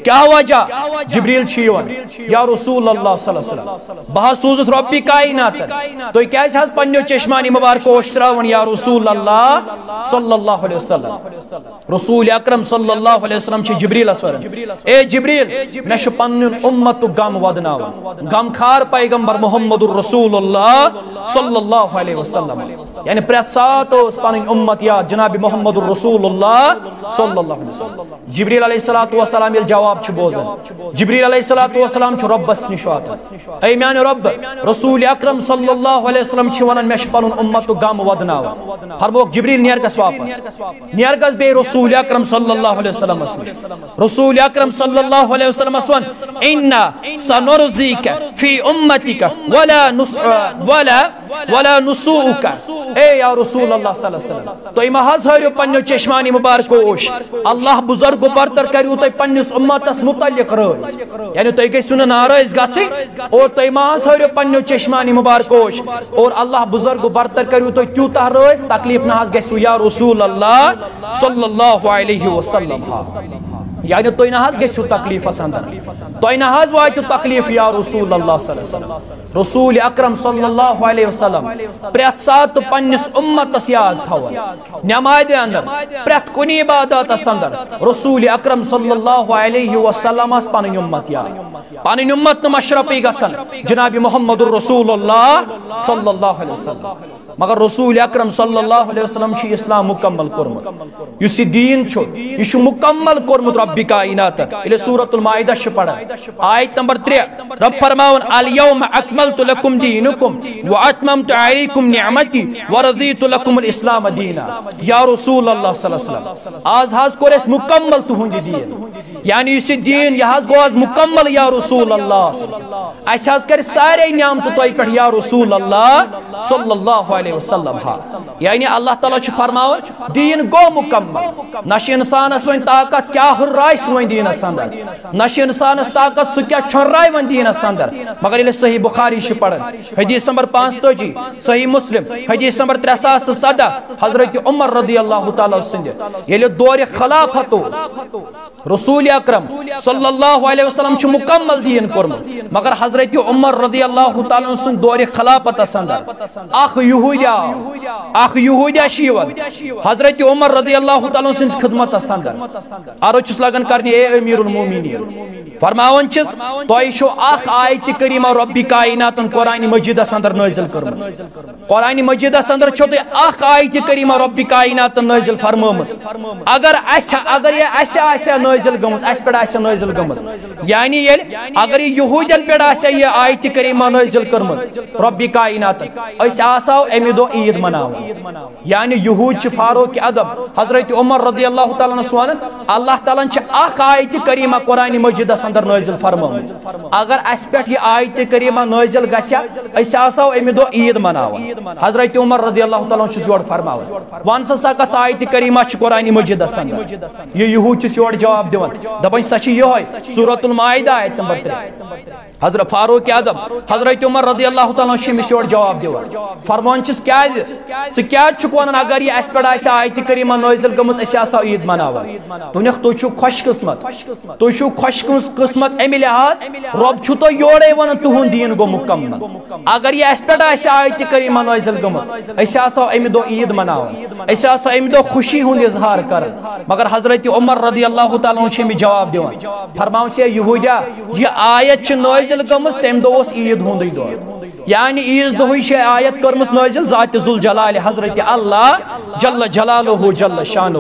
کیٛاہ وجہ؟ جبریل چھُ یِوان، یا رسول رسول اللہ صلی اللہ علیہ وسلم، بہٕ حظ سوٗزُتھ رۄبِ کائناتن، تُہۍ کیازِ حظ پننیو چشمانی مبارکو اوٚش تراوان یا رسول اللہ صلی اللہ علیہ وسلم؟ رسول اکرم صلی اللہ علیہ وسلم چھِ جبریلس ونان، اے جبریل، مےٚ چھُ پنُن امتُک غم ودناوُن، غمخار پیغمبر محمد رسول اللہ صلی اللہ علیہ وسلم۔ یعنی پرٛٮ۪تھ ساتہٕ اوس پنٕنۍ امت یاد جناب محمد رسول اللہ صلی اللہ علیہ وسلم۔ جبریل علیہ الصلوۃ والسلام ییٚلہِ جواب چھُ بوزان، جبریل علیہ الصلوۃ والسلام چھُ رۄبس نِش واتان، اے میانہِ رۄب، رسول اکرم صلی اللہ علیہ وسلم چھِ ونان، مےٚ چھُ پنُن امتُک غم ودناوُن۔ فرمووُکھ، جبریل، نیر گژھ واپس، نیر گژھ بیٚیہِ رسول اکرم صلی اللہ علیہ وسلمس نِش۔ رسول اکرم صلی اللہ علیہ وسلمس ووٚن، انا سنرضیک فی امتک ولا نس-، ولا ولا نسوءک۔ اے یا رسول اللہ صلی اللہ علیہ وسلم، تُہۍ مہ حظ ہٲرِو پننیو چشمانی مبارکو اوٚش۔ اللہ بزرگ و برتر کریو تُہۍ پننِس امتس متعلق رٲضۍ۔ یعنی تُہۍ گٔژھِو نہٕ ناراض گژھٕنۍ اور تُہۍ مہ حظ ہٲرِو پننیو چشمانی مبارکو اوٚش۔ اور اللہ بزرگ و برتر کریو تُہۍ تیوٗتاہ رٲضۍ، تکلیف نہ حظ گژھِوٕ یا رسول اللہ صلی اللہ علیہ وسلم۔ ہا، یعنی تُہۍ نہ حظ گژھِو تکلیفس اندر، تۄہہِ نہ حظ واتیو تکلیف یا رسول اللہ صلی اللہ علیہ وسلم۔ رسول اکرم صلی اللہ علیہ وسلم پرٛٮ۪تھ ساتہٕ پننِس امتس یاد تھاوان، نمازِ اندر، پرٛٮ۪تھ کُنہِ عبادتس اندر رسول اکرم صلی اللہ علیہ وسلمس پنٕنۍ امت یاد، پنٕنۍ امت نہٕ مشرفٕے گژھان جناب محمد رسول اللہ صلی اللہ علیہ وسلم۔ مگر رسول اکرم صلی اللہ علیہ وسلم چھُ اسلام مکمل کوٚرمُت۔ یُس یہِ دیٖن چھُ، یہِ چھُ مکمل کوٚرمُت رۄبِ کائناتن۔ ییٚلہِ سورۃ المائدہ چھِ پران، آیت نمبر ترٛےٚ، رۄب فرماوان، الیوم اکملت لکم دینکم واتممت علیکم نعمتی ورضیت لکم الاسلام دینا۔ یا رسول اللہ صلی اللہ علیہ وسلم، آز حظ کوٚر اَسہِ مکمل تُہُنٛد یہِ دیٖن۔ یعنی یُس یہِ دیٖن، یہِ حظ گوٚو آز مکمل یا رسول اللہ صلی اللہ علیہ وسلم۔ اَسہِ حظ کَرِ سارے نعمتہٕ تۄہہِ پٮ۪ٹھ یا رسول اللہ صلی اللہ علیہ وسلم۔ ہا، یعنی اللہ تعالیٰ چھُ فرماوان، دیٖن گوٚو مکمل۔ نہ چھُ اِنسانَس وۄنۍ طاقت کیٛاہ ہُرراوِ سُہ وۄنۍ دیٖنَس اندر، نہ چھُ اِنسانَس طاقت سُہ کیٛاہ چھۄنراوِ وۄنۍ دیٖنَس اندر۔ مگر ییٚلہِ صحیح بخاری چھِ پَران، حدیث نمبر پانٛژتٲجی، صحیح مسلم، حدیث نمبر ترٛےٚ ساس تہٕ سداہ، حضرت عمر رضی اللہ تعالیٰ سٕنٛدِ ییٚلہِ دورِ خلافت اوس، رسول اکرم صلی اللہ علیہ وسلم چھُ مکمل دیٖن کوٚرمُت، مگر حضرت عمر رضی اللہ تعالیٰ سٕنٛدِ دورِ خلافتس اندر اکھ یہودی آو، اکھ یہودی چھُ یِوان حضرت عمر رضی اللہ تعالیٰ سٕنٛدِس خدمتس اندر۔ عرض چھُس لگان کرنہِ، اے امیر المومنین، فرماوان چھِس، تۄہہِ چھو اکھ آیتِ کریمہ رۄبِ کائناتن قرآن مجیدس اندر نٲزِل کٔرمٕژ۔ قرآن مجیدس اندر چھو تۄہہِ اکھ آیتِ کریمہ رۄبِ کائناتن نٲزِل فرمٲمٕژ۔ اگر اسہِ، اگر یہِ اسہِ آسہِ ہا نٲزِل گٔمٕژ، اسہِ پٮ۪ٹھ آسہِ ہا نٲزِل گٔمٕژ، یعنی ییٚلہِ، اگر یہِ یہودین پٮ۪ٹھ آسہِ ہا یہِ آیتِ کریمہ نٲزِل کٔرمٕژ رۄبِ کائناتن، أسۍ آسہو امہِ دۄہ عیٖد مناوان۔ یعنی یہود چھِ فاروق اعظم حضرت عمر رضی اللہ تعالیٰ عنہس ونان، اللہ تعالیٰ ہن چھِ اکھ آیتِ کریمہ قرآن مجیدس اندر نٲزِل فرمٲمٕژ۔ اگر اسہِ پٮ۪ٹھ یہِ آیتِ کریمہ نٲزِل گژھِ ہا، أسۍ آسہو امہِ دۄہ عیٖد مناوان۔ حضرت عمر رضی اللہ تعالیٰ عنہ چھُس یورٕ فرماوان، ون سا، سۄ کۄس آیتِ کریمہ چھِ قرآن مجیدس اندر؟ یہِ یہود چھُس یورٕ جواب دِوان، دپان، سۄ چھِ یہوے سورۃ المائدہ آیت نمبر ترٛےٚ۔ حضرت فاروق اعظم، حضرت عمر رضی اللہ تعالیٰ عنہ چھِ أمِس یورٕ جواب دِوان۔ فرمان چھِس، کیٛازِ؟ ژٕ کیٛازِ چھُکھ وَنان، اگر یہِ اَسہِ پٮ۪ٹھ آسہِ ہا آیتِ کریمہ نٲزِل گٔمٕژ، أسۍ آسہٕ ہاو عیٖد مَناوان؟ دوٚپنَکھ، تُہۍ چھِو خۄش قٕسمت، تُہۍ چھِو خۄش قٕس-، قٕسمت اَمہِ لحاظ، رۄب چھُو تۄہہِ یورَے وَنان، تُہُنٛد دیٖن گوٚو مُکمل۔ اگر یہِ اَسہِ پٮ۪ٹھ آسہِ ہا آیتِ کریمہ نٲزِل گٔمٕژ، أسۍ آسہٕ ہاو اَمہِ دۄہ عیٖد مَناوان، أسۍ آسہٕ ہاو اَمہِ دۄہ خوشی ہُنٛد اظہار کران۔ مگر حضرت عمر رضی اللہ تعالیٰ عنہ چھِ أمِس جواب دِوان، فرماوان چھِ، اے یہوٗدیا، یہِ آیت چھِ نٲزِل گٔمٕژ، تَمہِ دۄہ اوس عیٖد ہُنٛدُے دۄہ۔ یعنی عیٖذ دۄہٕے چھِ آیت کٔرمٕژ نٲزِل ذاتِ ذوالجلالِ حضرت اللہ جل جلالہ جل شانہ۔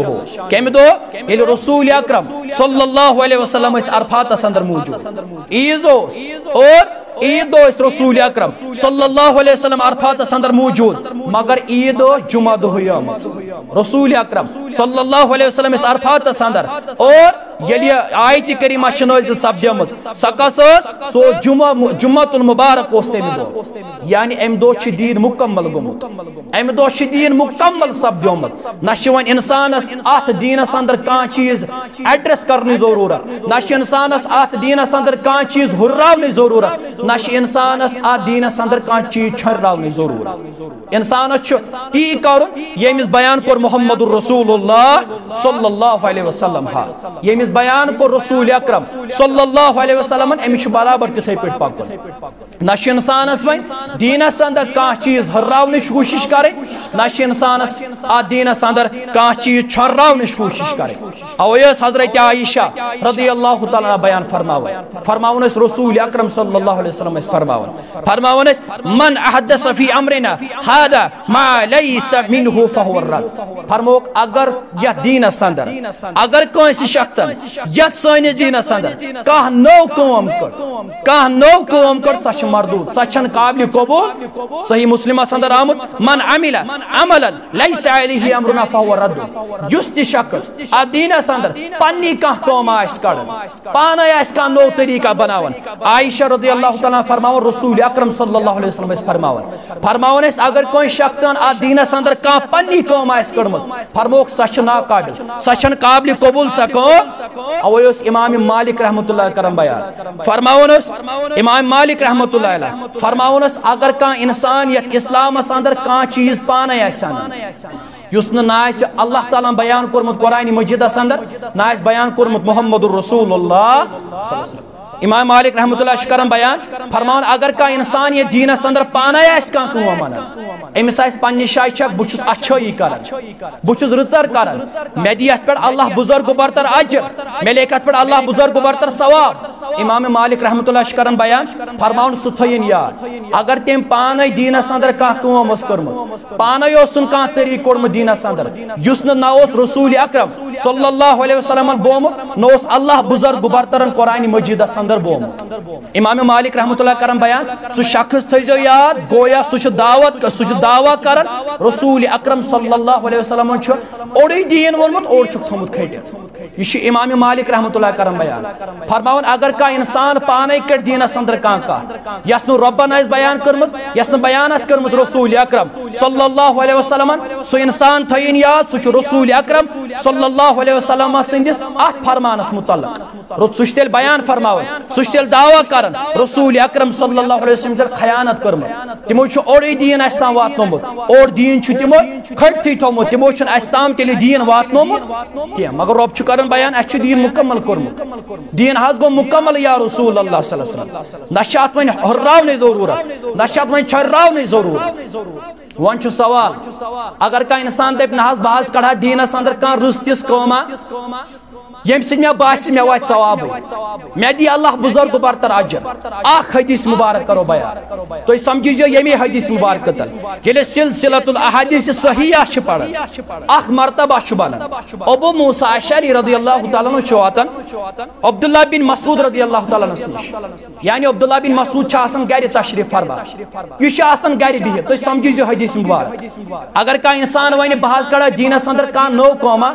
کَمہِ دۄہ؟ ییٚلہِ رسول اکرم صلی اللہ علیہ وسلم ٲسۍ عرفاتس اندر موجود۔ عیٖذ اوس اور عیٖد دۄہ ٲسۍ رسول اکرم صلی اللہ علیہ وسلم عرفاتس اندر موجود، مگر عیٖد ٲس جمعہ دۄہٕے آمٕژ۔ رسول اکرم صلی اللہ علیہ وسلم ٲسۍ عرفاتس اندر اور ییٚلہِ یہِ آیتِ کریمہ چھِ نٲزِل سپدیمٕژ، سۄ کۄس ٲس؟ سُہ اوس جمعہ، جمعہ المبارک اوس تَمہِ دۄہ۔ یعنی اَمہِ دۄہ چھُ دیٖن مُکمل گوٚمُت، اَمہِ دۄہ چھُ دیٖن مُکمل سپدیومُت۔ نہ چھِ وۄنۍ اِنسانَس اَتھ دیٖنَس اَندر کانٛہہ چیٖز ایڈریس کرنٕچ ضروٗرت، نہ چھِ اِنسانَس اَتھ دیٖنَس اَندر کانٛہہ چیٖز ہُرراونٕچ ضروٗرت، نہ چھِ اِنسانَس اَتھ دیٖنَس اَندر کانٛہہ چیٖز چھۄنراونٕچ ضروٗرت۔ اِنسانَس چھُ تی کرُن، ییٚمِس بیان کوٚر محمد رسول اللہ صلی اللہ علیہ وسلم۔ ہا، ییٚمِس بیان کوٚر رسول اکرم صلی اللہ علیہ وسلمن، أمِس چھُ برابر تِتھے پٲٹھۍ پکُن۔ نہ چھُ انسانس وۄنۍ دیٖنس اندر کانٛہہ چیٖز ہُرراونٕچ کوٗشش کرٕنۍ، نہ چھُ انسانس اتھ دیٖنس اندر کانٛہہ چیٖز چھۄرراونٕچ کوٗشش کرٕنۍ۔ اوے ٲس حضرت عائشہ رضی اللہ تعالیٰ عنہا بیان فرماوان، فرماوان ٲسۍ رسول اکرم صلی اللہ علیہ وسلم ٲسۍ فرماوان، فرماوان ٲسۍ، "من احدث فی امرنا هذا ما لیس منہ فہو رد۔" فرمووُکھ، اگر یتھ دیٖنس اندر، اگر کٲنٛسہِ شخصن یتھ سٲنِس دیٖنس اندر کانٛہہ نٔو کٲم کٔر، کانٛہہ نٔو کٲم کٔر، سۄ چھِ مردود، سۄ چھنہٕ قابل قبول۔ صحیح مسلمس اندر آمُت، "من عمل عملا لیس علیہ امرنا فہو رد۔" یُس تہِ شخص اتھ دیٖنس اندر پننی کانٛہہ کٲم آسہِ کڑان، پانے آسہِ کانٛہہ نوٚو طریٖقہ بناوان۔ عائشہ رضی اللہ تعالیٰ عنہا فرماوان، رسول اکرم صلی اللہ علیہ وسلم ٲسۍ فرماوان، فرماوان ٲسۍ، اگر کٲنٛسہِ شخصن اتھ دیٖنس اندر کانٛہہ پننی کٲم آسہِ کٔڑمٕژ، فرمووُکھ، سۄ چھِ ناقابل، سۄ چھنہٕ قابل قبول سۄ کٲم۔ اوے اوس امام مالک رحمۃ اللہ کران بیان، فرماوان اوس امام مالک رحمۃ اللہ علیہ، فرماوان اوس، اگر کانٛہہ انسان یتھ اسلامس اندر کانٛہہ چیٖز پانے آسہِ انان، یُس نہٕ نہ آسہِ اللہ تعالیٰ ہن بیان کوٚرمُت قرآن مجیدس اندر، نہ آسہِ بیان کوٚرمُت محمد رسول اللہ صلی اللہ علیہ وسلم۔ امام مالک رحمۃ اللہ چھُ کران بیان، فرماوان، اگر کانٛہہ انسان یتھ دیٖنس اندر پانے آسہِ کانٛہہ کٲم انان، أمِس آسہِ پننہِ جایہِ چھکھ، بہٕ چھُس اچھٲیی کران، بہٕ چھُس رٕژر کران، مےٚ دِ یتھ پٮ۪ٹھ اللہ بزرگ برتر اجر، مےٚ لیکھِ اتھ پٮ۪ٹھ اللہ بزرگ برتر ثواب۔ امام مالک رحمۃ اللہ چھُ کران بیان، فرماوان، سُہ تھٲیِن یاد، اگر تٔمۍ پانے دیٖنس اندر کانٛہہ کٲم ٲس کٔرمٕژ، پانے اوسُن کانٛہہ طریٖقہٕ کوٚرمُت دیٖنس اندر، یُس نہٕ نہ اوس رسول اکرم صلی اللہ علیہ وسلمن بومُت، نہ اوس اللہ بزرگ برترن قرآن مجیدس اندر بومُت۔ امام مالک رحمۃ اللہ کران بیان، سُہ شخص تھٲیزیو یاد، گویا سُہ چھُ دعوت، سُہ چھُ دعویٰ کران، رسول اکرم صلی اللہ علیہ وسلمن چھُ اوٚڑُے دیٖن ووٚنمُت، اوٚڑ چھُکھ تھوٚمُت کھٔٹِتھ۔ یہِ چھُ امام مالک رحمۃ اللہ کران بیان، فرماوان، اگر کانٛہہ انسان پانے کڑِ دیٖنس اندر کانٛہہ کتھ، یۄس نہٕ رۄبن آسہِ بیان کٔرمٕژ، یۄس نہٕ بیان آسہِ کٔرمٕژ رسول اکرم صلی اللہ علیہ وسلمن، سُہ انسان تھٲیِن یاد، سُہ چھُ رسول اکرم صلی اللہ علیہ وسلم سٕنٛدِس اتھ فرمانس متعلق۔ رو-، سُہ چھُ تیٚلہِ بیان فرماوان، سُہ چھُ تیٚلہِ دعویٰ کران، رسول اکرم صلی اللہ علیہ وسلم تیٚلہِ خیانت کٔرمٕژ۔ تِمو چھُ اوٚڑُے دیٖن اَسہِ تام واتنومُت، اوٚڑ دیٖن چھُ تِمو کھٔٹتھٕے تھوٚومُت، تِمو چھُنہٕ اَسہِ تام تیٚلہِ دیٖن واتنومُت کینٛہہ۔ مگر رۄب چھُ کران بیان، اَسہِ چھُ دیٖن مُکمل کوٚرمُت۔ دیٖن حظ گوٚو مُکمل یا رسول اللہ صلی اللہ علیہ وسلم۔ نہ چھِ اَتھ وۄنۍ ہُرراونٕچ ضروٗرت، نہ چھِ اَتھ وۄنۍ چھۄرراونٕچ ضروٗرت۔ وۄنۍ چھُ سوال، اگر کانٛہہ انسان دَپہِ، نہ حظ، بہٕ حظ کڑٕ ہا دیٖنس اندر کانٛہہ رٕژ تِژھ کٲما، ییٚمہِ سۭتۍ مےٚ باسہِ مےٚ واتہِ ثوابٕے، مےٚ دِیہِ اللہ بزرگ برتر اجر۔ اکھ حدیث مبارک کرو بیان، تُہۍ سمجھیزیو ییٚمی حدیث مبارکہٕ تل۔ ییٚلہِ سلسلۃ الاحادیث صحیحہ چھِ پران، اکھ مرتبہ چھُ بنان، ابو موسیٰ اشعری رضی اللہ تعالیٰ عنہ چھُ واتان عبداللہ بن مسعود رضی اللہ تعالیٰ عنہس نِش، یعنی عبداللہ بن مسعود چھُ آسان گرِ تشریف فرما، یہِ چھُ آسان گرِ بِہِتھ۔ تُہۍ سمجھیزیو حدیث مبارک۔ اگر کانٛہہ انسان ونہِ، بہٕ حظ کڑٕ دیٖنس اندر کانٛہہ نٔو کٲمہ،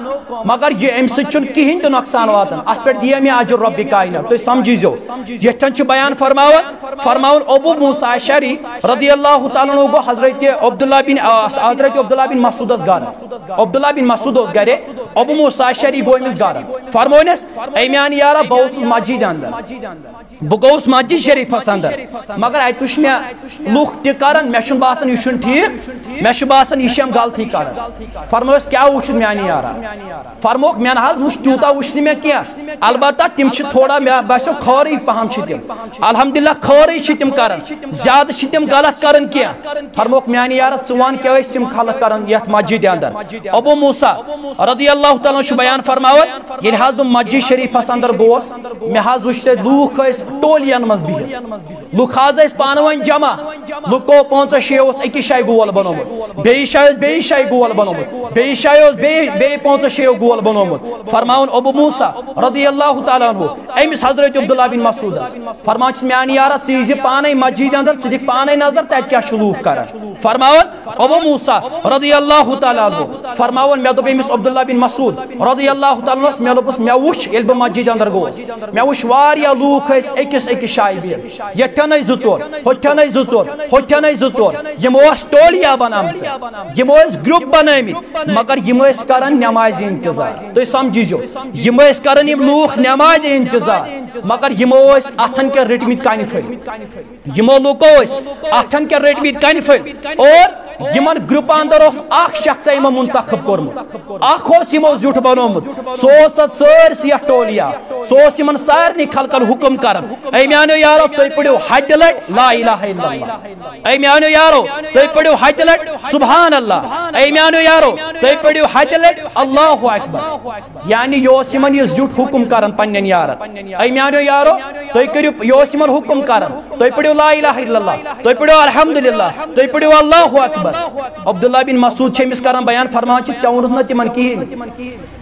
مگر یہِ، امہِ سۭتۍ چھُنہٕ کِہینۍ تہِ نۄقصان واتان، اتھ پٮ۪ٹھ دِیہِ مےٚ اجر رۄبِ کاینات۔ تُہۍ سمجھیزیو، یتھٮ۪ن چھُ بیان فرماوان، فرماوان، ابو موسیٰ اشعری رضی اللہ تعالیٰ عنہ گوٚو حضرت عبداللہ بن، آ، حضرت عبداللہ بن مسعودس گرٕ۔ عبداللہ بن مسعود اوس گرِ، ابو موسیٰ اشعری گوٚو أمِس گرٕ۔ فرموونس، اے میانہِ یارا، بہٕ اوسُس مسجدِ اندر، بہٕ گوٚوُس مسجد شریفس اندر، مگر اتہِ وٕچھ مےٚ لُکھ تہِ کران، مےٚ چھُنہٕ باسان یہِ چھُنہٕ ٹھیٖک، مےٚ چھُ باسان یہِ چھِ یِم غلطی کران۔ فرمووُس، کیٛاہ وُچھُتھ میانہِ یارا؟ فرمووُکھ، مےٚ نہ حظ وُچھ، تیوٗتاہ وُچھ نہٕ مےٚ کینٛہہ، البتہ تِم چھِ تھوڑا، مےٚ باسیو خٲرٕے پہم چھِ تِم، الحمدللہ خٲرٕے چھِ تِم کران، زیادٕ چھِ تِم غلط کران کینٛہہ۔ فرمووُکھ، میانہِ یارا، ژٕ وَن کیٛاہ ٲسۍ یِم خلق کران یتھ مسجدِ اندر؟ ابو موسیٰ رضی اللہ تعالیٰ عنہ چھُ بیان فرماوان، ییٚلہِ حظ بہٕ مسجد شریفس اندر گوس، مےٚ حظ وُچھ تتہِ لوٗکھ ٲسۍ ٹولین منٛز بِہِتھ، لُکھ حظ ٲسۍ پانہٕ ؤنۍ جمع، لُکو پانٛژو شیٚیو اوس أکِس جایہِ گول بنومُت، بیٚیِس جایہِ اوس بیٚیِس جایہِ گول بنومُت، بیٚیِس جایہِ اوس بیٚیہِ، بیٚیہِ پانٛژو شیٚیو گول بنومُت۔ فرماوُن ابو موسیٰ رضی اللہ تعالیٰ عنہ أمِس حضرت عبداللہ بن مسعودس، فرماوان چھُس، میانہِ یارا، ژٕ ییٖزِ پانے مسجد اندر، ژٕ دِکھ پانے نظر تتہِ کیٛاہ چھِ لوٗکھ کران۔ فرماوان ابو موسیٰ رضی اللہ تعالیٰ عنہ فرماوان، مےٚ دوٚپ أمِس عبداللہ بن مسعود رضی اللہ تعالیٰ عنہس، مےٚ دوٚپُس، مےٚ وُچھ، ییٚلہِ بہٕ مسجد اندر گوس، مےٚ وُچھ واریاہ لوٗکھ ٲسۍ أکِس أکِس جایہِ بِہِتھ، ییٚتھٮ۪ن ٲسۍ زٕ ژور، ہوٚتھٮ۪ن ٲسۍ زٕ ژور، ہوٚتھٮ۪ن ٲسۍ زٕ ژور، یِمو ٲس ٹولیا بنامژٕ، یِمو ٲسۍ گروپ بنٲومٕتۍ، مگر یِم ٲسۍ کران نمازِ انتظار۔ تُہۍ سمجھیزیو، یِم ٲسۍ کران یِم لوٗکھ نمازِ انتظار، مگر یِمو ٲسۍ اتھن کٮ۪تھ رٔٹمٕتۍ کنہِ پھٔلۍ۔ یِمو لوٗکو ٲسۍ اتھن کٮ۪تھ رٔٹمٕتۍ کنہِ پھٔلۍ اور یِمن گروپن اندر اوس اکھ شخص یِمو منتخب کوٚرمُت، اکھ اوس یِمو زیُٹھ بنومُت، سُہ اوس اتھ سٲرسٕے یتھ ٹولیہ، سُہ اوس یِمن سارنٕے خلقن حکم کران، اے میانیو یارو، تُہۍ پٔرِو ہتہِ لٹہِ لا الہ الا اللہ، اے میانیو یارو، تُہۍ پٔرِو ہتہِ لٹہِ سبحان اللہ، اے میانیو یارو، تُہۍ پٔرِو ہتہِ لٹہِ اللہ اکبر۔ یعنی یہِ اوس یِمن یہِ زیُٹھ حکم کران پننٮ۪ن یارن، اے میانیو یارو، تُہۍ کٔرِو، یہِ اوس یِمن حکم کران، تُہۍ پٔرِو لا الہ الا اللہ، تُہۍ پٔرِو الحمدللہ، تُہۍ پٔرِو اللہ اکبر۔ عبداللہ بن مسعود چھِ أمِس کران بیان، فرماوان چھِ، "ژےٚ ووٚنُتھ نہ تِمن کِہیٖنۍ،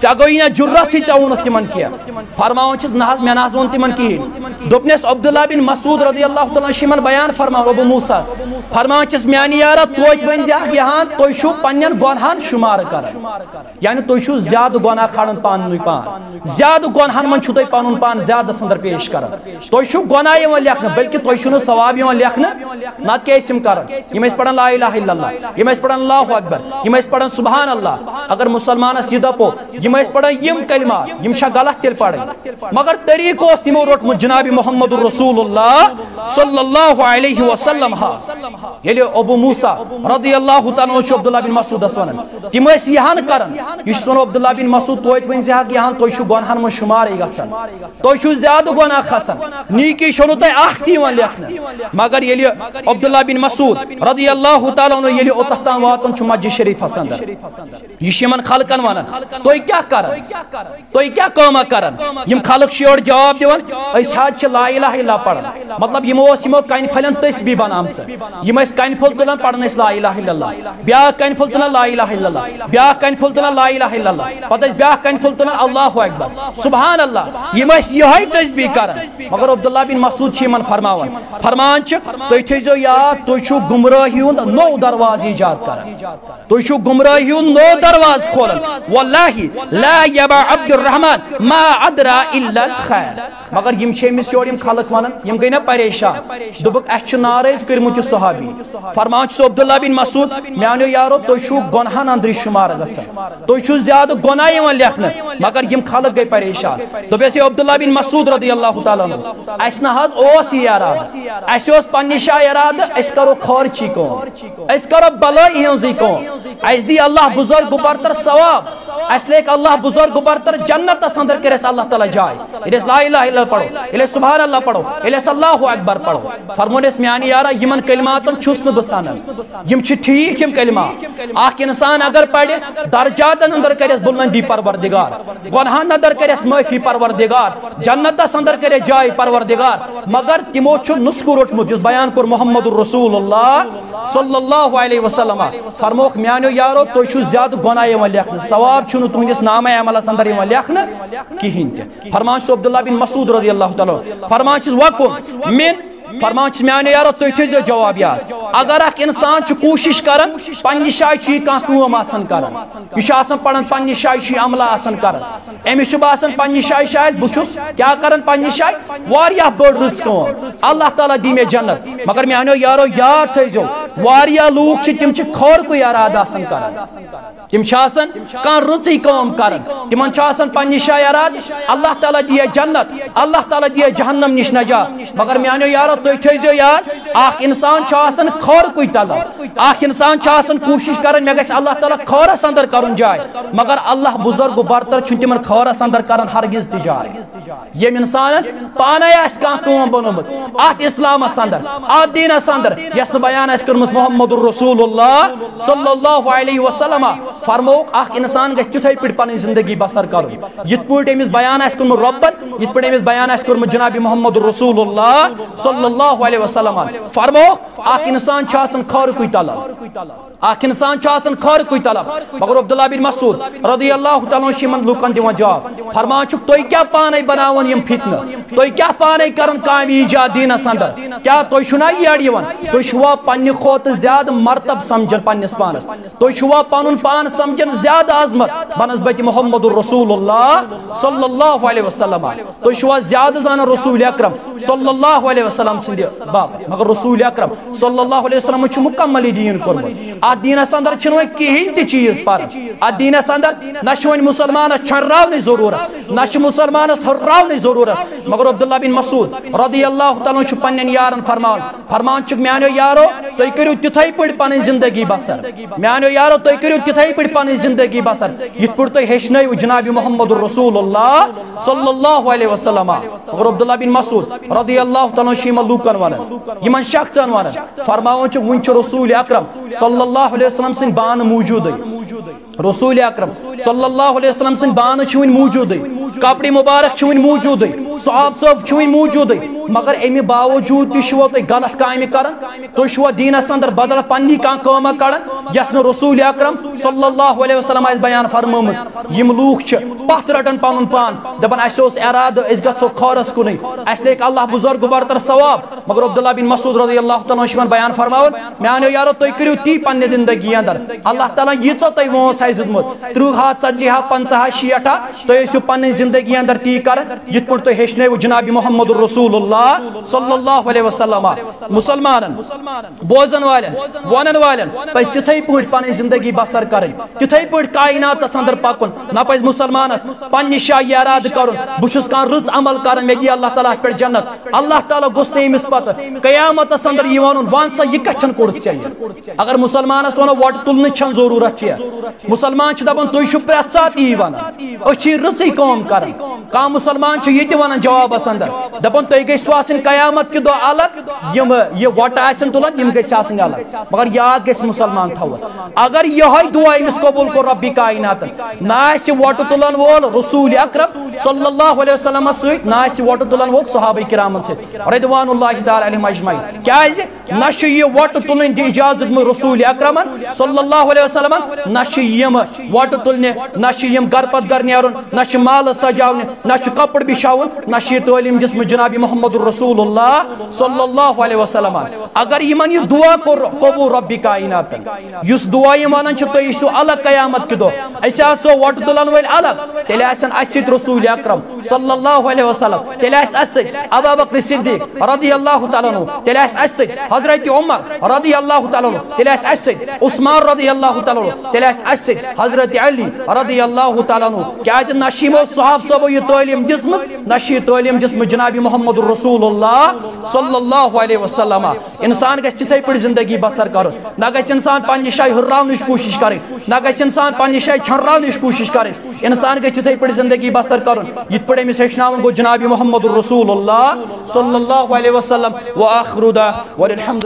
ژےٚ گوٚوٕے نہ جُرت ہی، ژےٚ ووٚنُتھ تِمن کینٛہہ؟" فرماوان چھِس، "نہ حظ، مےٚ نہ حظ ووٚن تِمن کِہیٖنۍ۔" دوٚپنس، عبداللہ بن مسعود رضی اللہ تعالیٰ عنہ چھِ یِمن بیان فرماوان، ابو موسیٰ ہس، فرماوان چھِس، "میانہِ یارا، توتہِ ؤنۍ زِ اکھ یہِ ہن، تُہۍ چھِو پننٮ۪ن گۄنہن شُمار کران، یعنی تُہۍ چھِو زیادٕ گۄناہ کھالان پانہٕ پان، زیادٕ گۄنہن منٛز چھِو تُہۍ پنُن پان زیادس اندر پیش کران، تۄہہِ چھُو گۄناہ یِوان لیکھنہٕ، بلکہِ تۄہہِ چھُو نہٕ ثواب یِوان لیکھنہٕ، نتہٕ کیٛاہ ٲسۍ یِم کران؟ یِم ٲسۍ پران لا الہ الا اللہ، یِم ٲسۍ پران اللہ اکبر، یِم ٲسۍ پران سبحان اللہ۔" اگر مسلمانس یہِ دپو، یِم ٲسۍ پران یِم کلمات، یِم چھا غلط تیٚلہِ پرٕنۍ؟ مگر طریقہٕ اوس یِمو روٚٹمُت جناب محمد رسول اللہ صلی اللہ علیہ وسلم ہا۔ ییٚلہِ ابو موسیٰ رضی اللہ تعالیٰ عنہ چھُ عبداللہ بن مسعودس ونان، تِم ٲسۍ یہِ ہن کران، یہِ چھُس ونان عبداللہ بن مسعود، توتہِ ؤنۍ زِ ہا، یہِ ہن تُہۍ چھِو گۄنہن منٛز شُمارٕے گژھان، تُہۍ چھِو زیادٕ گۄناہ کھسان، نیکی چھو نہٕ تۄہہِ اکھ تہِ یِوان لیکھنہٕ۔ مگر ییٚلہِ عبداللہ بن مسعود رضی اللہ تعالیٰ عنہ ییٚلہِ اوٚتتھ تام واتان چھُ مسجد شریفس اندر، یہِ چھُ یِمن خلقن ونان، تُہۍ کیٛاہ کران؟ تُہۍ کیٛاہ کٲمہ کران؟ یِم خلق چھِ یورٕ جواب دِوان، أسۍ حظ چھِ لا الہ الا پران۔ مطلب، یِمو اوس یِمو کنہِ پھلٮ۪ن تسبیح بنامژٕ۔ یِم ٲسۍ کنہِ پھوٚل تُلان، پران ٲسۍ لا الہ الا اللہ۔ بیٛاکھ کنہِ پھوٚل تُلان، لا الہ الا اللہ۔ بیٛاکھ کنہِ پھوٚل تُلان، لا الہ الا اللہ۔ پتہٕ ٲسۍ بیٛاکھ کنہِ پھوٚل تُلان، اللہ اکبر، سبحان اللہ۔ یِم ٲسۍ یِہوٚے تسبیح کران۔ مگر عبداللہ بن مسعود چھِ یِمن فرماوان، فرمان چھِ، تُہۍ تھٲیزیو یاد، تُہۍ چھِو گمرٲہی ہُنٛد نوٚو دروازٕ ایجاد کران۔ تُہۍ چھِو گمرٲہی ہُنٛد نوٚو دروازٕ کھولان۔ واللہ لا یبا عبد الرحمن ما ادرا الا الخیر۔ مگر یِم چھِ أمِس یورٕ یِم خلق ونان، یِم گٔے نہ پریشان۔ دوٚپُکھ، "اَسہِ چھُ ناراض کٔرمُت یہِ صحابی۔" فرمان چھُ سُہ عبداللہ بن مسعود، "میانیو یارو، تُہۍ چھِو گۄنہن اندرٕے شُمار گژھان۔ تُہۍ چھِو زیادٕ گۄناہ یِوان لیکھنہٕ۔" مگر یِم خلق گٔے پریشان۔ دوٚپُس، "ہے عبداللہ بن مسعود رضی اللہ تعالیٰ عنہ، اَسہِ نہ حظ اوس یہِ ارادٕ۔ اَسہِ اوس پننہِ جایہِ ارادٕ، أسۍ کرو خٲرٕچی کٲم۔" أسۍ کرو بلٲے ہٕنٛزٕے کٲم۔ اَسہِ دی اللہ بزرگ برتر ثواب۔ اَسہِ لیکھ اللہ بزرگ برتر جنتس اندر کٔرۍ اَسہِ اللہ تعالیٰ جاے۔ ییٚلہِ أسۍ لا الہ الا اللہ پرو، ییٚلہِ أسۍ سبحان اللہ پرو، ییٚلہِ أسۍ اللہ اکبر پرو۔ فرمون أسۍ، میانہِ یارا، یِمن کلماتن چھُس نہٕ بہٕ سنان۔ یِم چھِ ٹھیٖک یِم کلمات۔ اکھ انسان اگر پرِ، درجاتن اندر کٔرِس بلندی پروردگار۔ گۄنہن اندر کٔرِس معٲفی پروردگار۔ جنتس اندر کٔرِس جاے پروردگار۔ مگر تِمو چھُ نسخہٕ روٚٹمُت، یُس بیان کوٚر محمد رسول اللہ صلی اللہ علیہ وسلم۔ فرموکھ، میانیو یارو، تُہۍ چھِو زیادٕ گۄناہ یِوان لیکھنہٕ، ثواب چھُنہٕ تُہنٛدِس نامہ عملس اندر یِوان لیکھنہٕ کِہینۍ تہِ۔ فرمان چھُ عبداللہ بن مسعود رضی اللہ تعالیٰ عنہ، فرمان چھُس، "وکم من"، فرمان چھُس، میانیو یارو، تُہۍ تھٲیزیو جواب یاد۔ اگر اکھ انسان چھُ کوٗشش کران، پننہِ جایہِ چھُ یہِ کانٛہہ کٲم آسان کران، یہِ چھُ آسان پران، پننہِ جایہِ چھُ یہِ عملہ آسان کران، أمِس چھُ باسان پننہِ جایہِ شاید بہٕ چھُس کیٛاہ کران پننہِ جایہِ، واریاہ بٔڑ رٕژ کٲم، اللہ تعالیٰ دی مےٚ جنت۔ مگر میانیو یارو، یاد تھٲیزیو، واریاہ لوٗکھ چھِ، تِم چھِ خٲرکُے ارادٕ آسان کران، تِم چھِ آسان کانٛہہ رٕژٕے کٲم کران، تِمن چھُ آسان پننہِ جایہِ ارادٕ، اللہ تعالیٰ دِیہِ جنت، اللہ تعالیٰ دِیہِ جہنم نِش نجات۔ مگر میانیو یارو، تُہۍ تھٲیزیو یاد، اکھ انسان چھُ آسان خٲرکُے طلب، اکھ انسان چھُ آسان کوٗشش کران، مےٚ گژھِ اللہ تعالیٰ خٲرس اندر کرُن جاے، مگر اللہ بزرگ برتر چھُنہٕ تِمن خٲرس اندر کران ہرگز تہِ جاے۔ ییٚمۍ انسانن پانے آسہِ کانٛہہ کٲم بنٲومٕژ اتھ اسلامس اندر، اتھ دینس اندر، یۄس نہٕ بیان آسہِ کٔرمٕژ محمد رسول اللہ صلی اللہ علیہ وسلم، فرمووُکھ، اکھ انسان گژھِ تِتھے پٲٹھۍ پنٕنۍ زندگی بسر کرُن، یِتھ پٲٹھۍ أمِس بیان آسہِ کوٚرمُت رۄبن، یِتھ پٲٹھۍ أمِس بیان آسہِ کوٚرمُت جناب محمد رسول اللہ صلی اللہ علیہ وسلم۔ فرمووُکھ، اکھ انسان چھُ آسان خٲرکُے طلب، اکھ انسان چھُ آسان خٲرکُے طلب۔ مگر عبداللہ بن مسعود رضی اللہ تعالیٰ عنہ چھُ یِمن لوٗکن دِوان جواب، فرمان چھُکھ، تُہۍ کیٛاہ پانے بناوان یِم فتنہٕ؟ تُہۍ کیٛاہ پانے کران کامہِ ایجاد دینس اندر؟ کیٛاہ تُہۍ چھِو نا یٔڑ یِوان؟ تُہۍ چھِوا پننہِ کھۄتہٕ زیادٕ مرتب سمجھان پننِس پانس؟ تُہۍ چھِوا پنُن پان سمجھان زیادٕ عظمت بنسبت محمد رسول اللہ صلی اللہ علیہ وسلم؟ تُہۍ چھِوا زیادٕ زانان رسول اکرم صلی اللہ علیہ وسلم سٕنٛدِ باپتھ؟ مگر رسول اکرم صلی اللہ علیہ وسلم چھُ مکمل یہِ دیٖن کوٚرمُت۔ اتھ دیٖنس اندر چھُنہٕ وۄنۍ کِہیٖنۍ تہِ چیٖز پران۔ اتھ دیٖنس اندر نہ چھُ وۄنۍ مسلمانس چھرراونٕچ ضروٗرت، نہ چھُ مسلمانس ہُرراونٕچ ضروٗرت۔ مگر عبداللہ بن مسعود رضی اللہ تعالیٰ عنہ چھُ پننٮ۪ن یارن فرماوان، فرماوان چھُکھ، میانیو یارو، تُہۍ کٔرِو تِتھے پٲٹھۍ پنٕنۍ زندگی بسر۔ میانیو یارو، تُہۍ کٔرِو تِتھے پٲٹھۍ پنٕنۍ زندگی بسر، یِتھ پٲٹھۍ تُہۍ ہیٚچھنٲیِو جناب محمد رسول اللہ صلی اللہ علیہ وسلم۔ مگر عبداللہ بن مسعود رضی اللہ تعالیٰ عنہ چھُ یِمن لوٗکن ونان، یِمن شخصن ونان، فرماوان چھُ، وُنہِ چھُ رسول اکرم صلی اللہ علیہ وسلم سٕنٛدۍ بانہٕ موٗجوٗدٕے۔ رسول اکرم صلی اللہ علیہ وسلم سٕنٛدۍ بانہٕ چھِ وُنہِ موٗجوٗدٕے، کپڑِ مبارک چھِ وُنہِ موٗجوٗدٕے، صحاب صٲب چھِ وُنہِ موٗجوٗدٕے، مگر اَمہِ باوجوٗد تہِ چھِوا تُہۍ غلط کامہِ کران؟ تُہۍ چھِوا دیٖنس اندر بدل پننی کانٛہہ کٲمہ کڑان، یۄس نہٕ رسول اکرم صلی اللہ علیہ وسلم آسہِ بیان فرمٲمٕژ؟ یِم لوٗکھ چھِ پتھ رٹان پنُن پان، دپان، اسہِ اوس ارادٕ أسۍ گژھو خٲرس کُنُے، اسہِ لیکھِ اللہ بزرگ برتر ثواب۔ مگر عبداللہ بن مسعود رضی اللہ تعالیٰ عنہ چھُ یِمن بیان فرماوان، میانیو یارو، تُہۍ کٔرِو تی پننہِ زندگی اندر۔ اللہ تعالیٰ ییٖژاہ تۄہہِ وٲنٛس آسہِ دیُتمُت، ترٕٛہ ہا، ژتجی ہا، پنٛژاہ ہا، شیٹھ ہا، تُہۍ ٲسِو پننہِ زندگی اندر تی کران، یِتھ پٲٹھۍ تُہۍ ہیٚچھنٲوٕ جناب محمد رسول اللہ صلی اللہ علیہ وسلم۔ مسلمانن، بوزن والٮ۪ن، ونن والٮ۪ن پزِ تِتھے پٲٹھۍ پنٕنۍ زندگی بسر کرٕنۍ، تِتھے پٲٹھۍ کائناتس اندر پکُن۔ نہ پزِ مسلمانس پننہِ جایہِ یہِ ارادٕ کرُن، بہٕ چھُس کانٛہہ رٕژ عمل کران، مےٚ دِیہِ اللہ تعالیٰ اتھ پٮ۪ٹھ جنت۔ اللہ تعالیٰ گوٚژھ نہٕ أمِس پتہٕ قیامتس اندر یہِ ونُن، وَن سا، یہِ کتھٮ۪ن کوٚڑُتھ ژےٚ یہِ؟ اگر مسلمانس ونو، وۄٹہٕ تُلنٕچ چھنہٕ ضروٗرت کینٛہہ۔ مسلمان چھِ دپان، تُہۍ چھِو پرٛٮ۪تھ ساتہٕ یی ونان، أسۍ چھِ رٕژٕے کٲم کران۔ کانٛہہ مسلمان چھُ یہِ تہِ ونان جوابس اندر، دپان، تُہۍ گٔژھِو آسٕنۍ قیامت کہِ دۄہ الگ، یِم یہِ وۄٹہٕ آسن تُلان، یِم گٔژھۍ آسٕنۍ الگ۔ مگر یاد گژھِ مسلمان تھاوُن، اگر یِہوٚے دُعا أمِس قبوٗل کوٚر ربِ کائناتن، نہ آسہِ وۄٹہٕ تُلن وول رسول اکرم صلی اللہ علیہ وسلمس سۭتۍ، نہ آسہِ وۄٹہٕ تُلن وول صحابہ کرامن سۭتۍ رضوان اللہ تعالیٰ علیہم اجمعین۔ کیازِ؟ نہ چھُ یہِ وۄٹہٕ تُلٕنۍ تہِ اجازت دیُتمُت رسول اکرمن صلی اللہ علیہ وسلمن، نہ چھِ یِم وۄٹہٕ تُلنہِ، نہ چھِ یِم گرٕ پتہٕ گرٕ نیرُن، نہ چھِ مالہٕ سجاونہِ، نہ چھُ کپُر بِچھاوُن، نہ چھُ یہِ تعلیٖم دِژمٕژ جناب محمد رسول اللہ صلی اللہ علیہ وسلمن۔ اگر یِمن یہِ دُعا کوٚر قبوٗل ربِ کائناتن، یُس دُعا یِم ونان چھِ، تُہۍ ٲسِو الگ قیامت کہِ دۄہ، أسۍ آسو وۄٹہٕ تُلن وٲلۍ الگ، تیٚلہِ آسن اسہِ سۭتۍ رسول اکرم صلی اللہ علیہ وسلم، تیٚلہِ آسہِ اسہِ سۭتۍ ابا بکر صدیق رضی اللہ تعالیٰ عنہ، تیٚلہِ آسہِ اسہِ سۭتۍ حضرت عمر رضی اللہ تعالیٰ عنہ، تیٚلہِ آسہِ اسہِ سۭتۍ عثمان رضی اللہ تعالیٰ عنہ، تیٚلہِ آسہِ اسہِ سۭتۍ حضرت علی رضی اللہ تعالیٰ عنہ۔ کیازِ نہ چھِ یِمو صحاب صٲبو یہِ تعلیٖم دِژمٕژ، نہ چھِ یہِ تعلیٖم دِژمٕژ جناب محمد رسول اللہ صلی اللہ علیہ وسلم۔ انسان گژھِ تِتھے پٲٹھۍ زندگی بسر کرُن، نہ گژھِ انسان پننہِ جایہِ ہُرراونٕچ کوٗشش کرٕنۍ، نہ گژھِ انسان پننہِ جایہِ چھنراونٕچ کوٗشش کرٕنۍ۔ انسان گژھِ تِتھے پٲٹھۍ زندگی بسر کرُن، یِتھ پٲٹھۍ أمِس ہیٚچھناوُن گوٚو جناب محمد رسول اللہ صلی اللہ علیہ وسلم۔ وآخر دعوانا الحمد